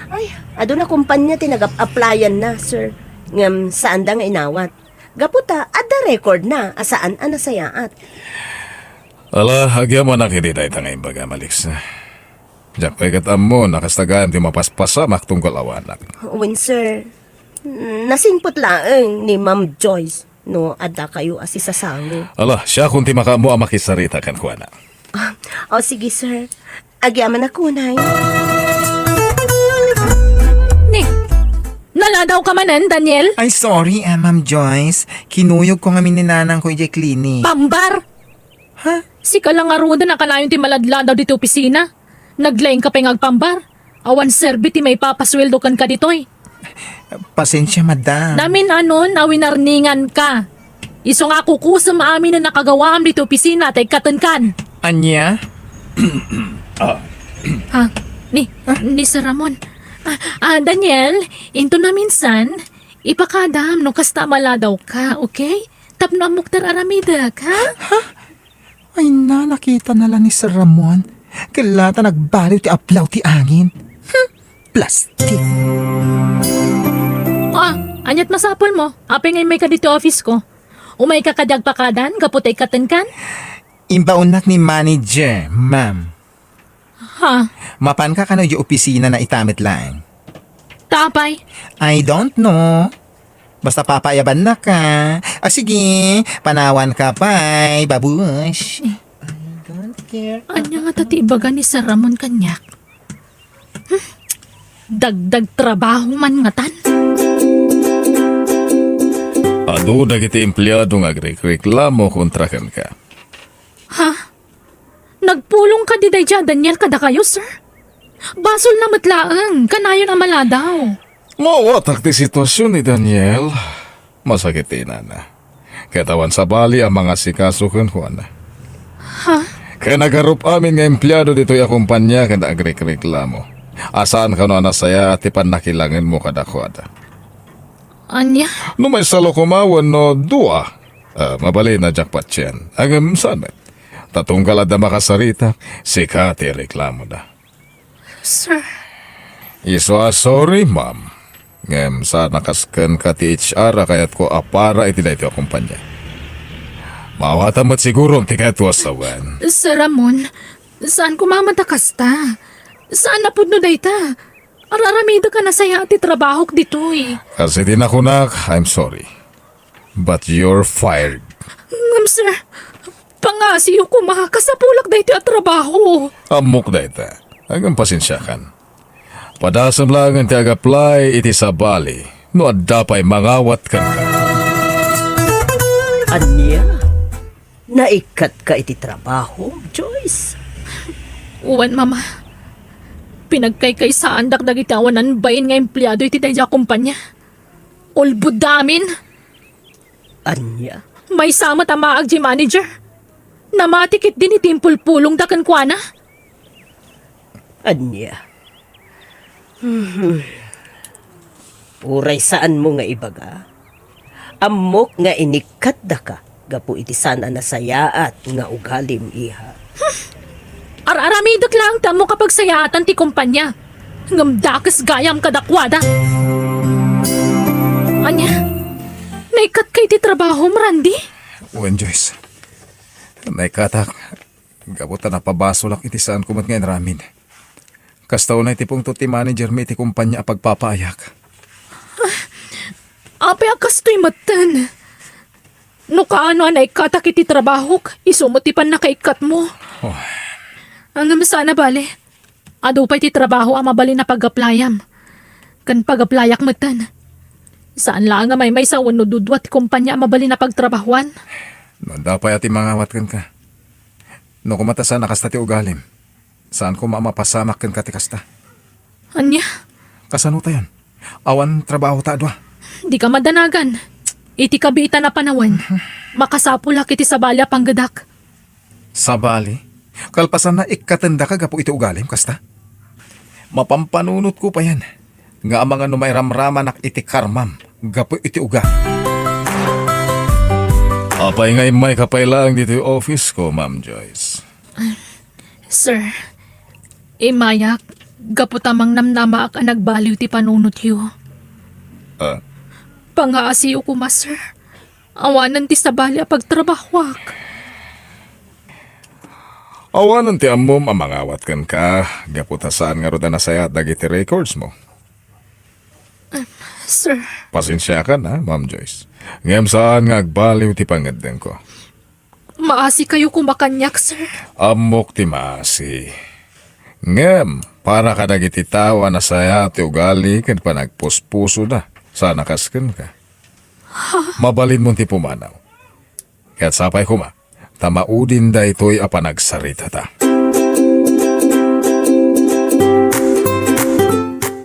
Ay, aduna kompanya ti nagap-applyan na, sir. Ngem saanda nga inawat. Gapu ta adda record na a saan a nasayaat. Ala, agyamanak iti dayta nga imbagam, Alexa. Diak pay ket ammo no kasta gayam ti mapaspasamak tunggal awanak. Wen, sir. Nasingpet laeng ni Ma'am Joyce no adda kayo a sisasango. Ala, siakon ti makaammo a makisarita kenkuana. Ah, o, sige, sir. Agyamanak unay. Ni, naladaw ka manen, Daniel? Ay, sorry, ah, Ma'am Joyce. Kinuyog ko ngamin ni nanang ko idiay clinic. Pambar! Ha? Sika la ngaruden a kanayon ti maladladaw ditoy opisina. Naglaing ka pay nga agpambar. Awan serbi ti maipapasueldo kenka ditoy. Pasensya, madam. Namin-anon a winarningan ka. Isu nga kukusem amin a nakagawaam ditoy opisina ta ikkatenkan. Ania? Ah. Ha? Ni, ni Sir Ramon. Ah, ah, Daniel, inton naminsan, ipakadam no kasta a maladaw ka, okay? Tapno ammok ti ar-aramidek, ha? Ha? Ay na, nakitana la ni Sir Ramon. Kella ta nagbaliw ti aplaw ti angin. Hmm, plastik. Ah, aniat masapulmo? Apay nga immayka ditoy office ko? Umayka kadi agpakadam gapu ta ikkatenkan? Imbaonnak ni manager, ma'am. Ha? Mapanka kano idiay opisina na ita met laeng? Ta apay? I don't know. Basta papaayabannaka. Ah, sige, panawanka pay, babush. I don't care. Ania ngata ti ibaga ni Sir Ramon kaniak? Hmm? Dagdag trabaho man ngatan. Adu dagiti empleado nga agrekreklamo kontra kenka. Ha? Nagpulong kadi daydiay a Daniel kadakayo, sir? Basolna met laeng, kanayon a maladaw. Maawatak ti sitwasyon ni Daniel. Masakit ti inana. Ket awan sabali a mangasikaso kenkuana. Ha? Ken agarup amin nga empleado ditoy a kompania ken agrekreklamo a saan kano a nasayaat ti pannakilangenmo kadakuada. Ania? No maysa la koma wenno dua, ah, mabalin a diak patien. Ngem saan met. Ta tunggal adda makasarita, sika ti ireklamoda. Sir. Isu a sorry, ma'am. Ngem saan a kas kenka ti H R a kayatko a para iti daytoy a kompania. Maawatam met sigurom ti kayatmo a sawen. Sir Ramon, saan koma met a kasta. Saan a pudno dayta. Ar-aramidek a nasayaat ti trabahok ditoy. Kas iti nakunak, I'm sorry. But you're fired. Ngem, sir, pangngasiyo koma, kasapulak daytoy a trabaho. Ammok dayta. Ngem pasensiakan. Padasem laengen ti ag-apply iti sabali no adda pay mangawat kenka. Ania? Naikkatka iti trabahom, Joyce? Wen, Mama. Pinagkaykaysaandak dagiti awanan bain nga empleado iti daydiay a kompania. Ulbodda amin. Ania? Maysa met a maag diay manager. Namati ketdi ni ti impulpulongda kenkuana. Ania? Hmm. Uray saanmo nga ibaga, ammok nga inikkatdaka gapu iti saan a nasayaat nga ugalim, iha. Ar-aramidek laeng ti ammok a pagsayaatan ti kompania, ngem dakes gayam kadakuada. Ania? Naikkatka iti trabahom, Randy? Wen, Joyce. Naikkatak. Gapu ta napabasolak iti saanko met nga inaramid. Kasta unay ti pungtot ti managermi iti kompania a pagpapaayak. Apay a kastoy metten? No kaano a naikkatak iti trabahok, isu met ti pannakaikkatmo. Oh. Ngem saan a bale. Adu pay ti trabaho a mabalin a pag-applyam. Ken pag-applyak metten. Saan laeng a maymaysa wenno dudua ti kompania a mabalin a pagtrabahoan. No adda pay a ti mangawat kenka. No koma ta saan a kasta ti ugalim, saan koma a mapasamak kenka ti kasta. Ania? Kasano tayon? Awan trabaho ta a dua. Dika madanagan. Iti kabiitan a panawen, makasapulak iti sabali a panggedak. Sabali, kalpasanna ikkatendaka gapu iti ugalim, kasta? Mapampanunotko payen nga amangan no mairamramanak iti karmam gapu iti ugali. Apay nga immayka pay laeng ditoy office ko, Ma'am Joyce? Sir, immayak gapu ta mangnamnamaak a nagbaliw ti panunotyo. Ah? Pangaasiyo koma, sir. Awanen ti sabali a pagtrabahoak. Awanen ti ammom a mangawat kenka, gapu ta saan ngarud a nasayaat dagiti records mo. Sir. Pasensiakan, ha, Ma'am Joyce. Ngem saan nga agbaliw ti pangngeddengko. Maasikayo koma kaniak, sir. Ammok ti maasi. Ngem, para kadagiti tao a nasayaat ti ugali ken panagpuspusoda, saan a kas kenka. Mabalinmon ti pumanaw. Ket sapay koma, ta maudin daytoy a panagsaritata.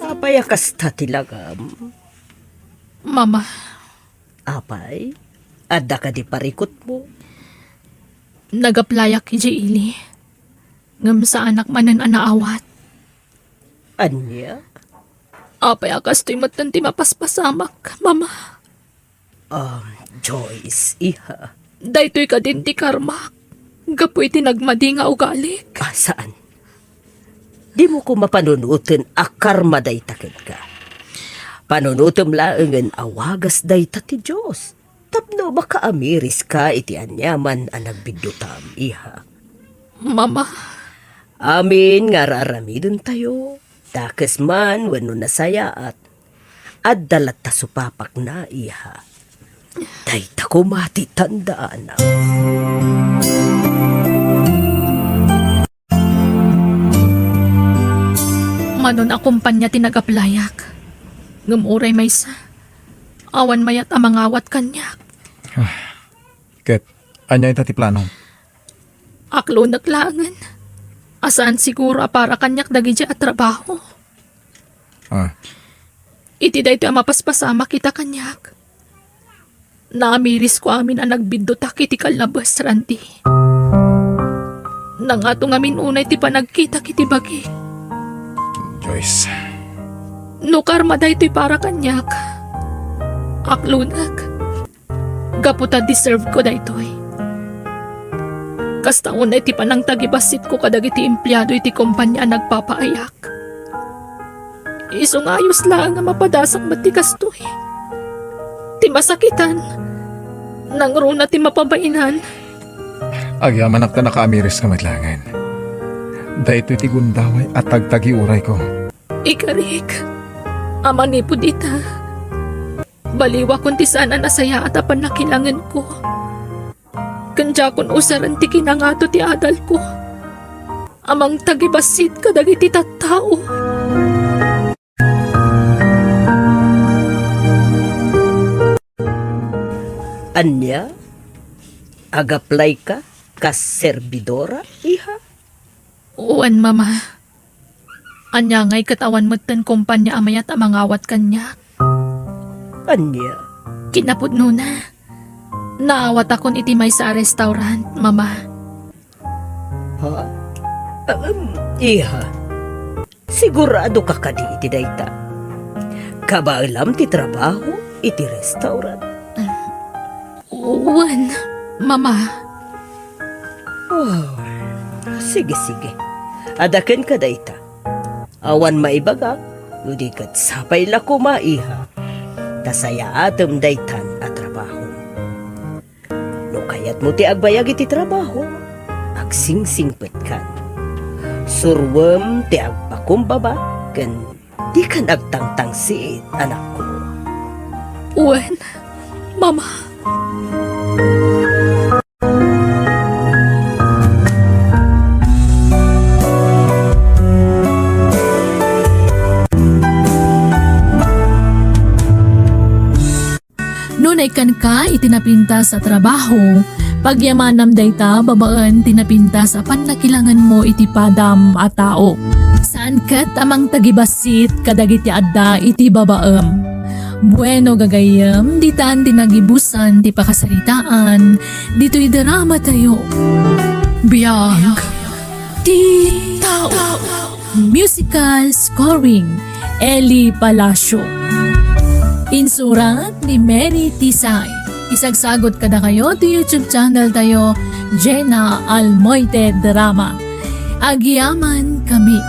Apay a kasta ti langam? Mama. Apay, adda kadi parikutmo? Nag-applyak idiay ili, ngem saanak manen a naawat. Ania? Apay a kastoy metten ti mapaspasamak, Mama? Um, Joyce, iha. Daytoy kadin ti karmak gapu iti nagmadi nga ugalik. Ah, saan? Dimo koma panunoten a karma dayta kenka. Panunotem laengen a wagas dayta ti Dios tapno makaamiriska iti aniaman a nagbiddutam, iha. Mama. Amin nga ar-aramidentayo, dakes man wenno nasayaat, adda latta supapakna, iha. Dayta koma ti tandaanna. Manon a kompania ti nag-applyak. Ngem uray maysa, awan mayat a mangawat kaniak. Ket, ania ita ti planom? Aklonek laengen a saan siguro a para kaniak dagidiay a trabaho. Ah. Iti daytoy a mapaspasamak ita kaniak, naamirisko amin a nagbiddutak iti kallabes, Randy. Nangato ngamin unay ti panagkitak iti bagi. Joyce. No karma daytoy para kaniak, aklonek. Gapu ta deserve ko daytoy. Kasta unay ti panangtagibassitko kadagiti empleado iti kompania a nagpapaayak. Isu nga ayos laeng a mapadasak met ti kastoy. Ti masakitan, nangruna ti mapabainan. Agyamanak ta nakaamiriska met laengen. Daytoy ti gundaway a tagtagiurayko. Ikarik, a manipud ita, baliwakon ti saan a nasayaat a pannakilangenko. Ken diakon usaren ti kinangato ti adalko a mangtagibassit kadagiti tattao. Ania? Ag-apply ka kas serbidora, iha? Wen, Mama. Ania ngay ket awan metten kompania a mayat a mangawat kaniak? Ania? Kinapudnona, naawatakon iti maysa a restaurant, Mama. Ha? Ahem, iha. Sigurado ka kadi iti dayta? Kabaelam ti trabaho iti restaurant? Wen, Mama. Oh, sige, sige. Adda kenka dayta. Awan maibagak, no di ket sapay la koma, iha. Ta sayaatem daytan a trabaho. No kayatmo ti agbayag iti trabaho, agsingsingpetkan. Suroem ti agpakumbaba ken dikan agtangtangsit, anakko. Wen, Mama. No naikkanka iti napintas a trabaho, pagyamanam dayta babaen ti napintas a pannakilangenmo iti padam a tao. Saan ket a mangtagibassit kadagiti adda iti babaem. Bueno, gagayyem, ditan ti nagibusan ti pakasaritaan ditoy drama tayo. Biag ti tao. Musical scoring, Eli Palacio. Insurat ni Mary Tisay. Isagsagot kadakayo ti YouTube channel tayo, Jenna Almoite Drama. Agyaman kami.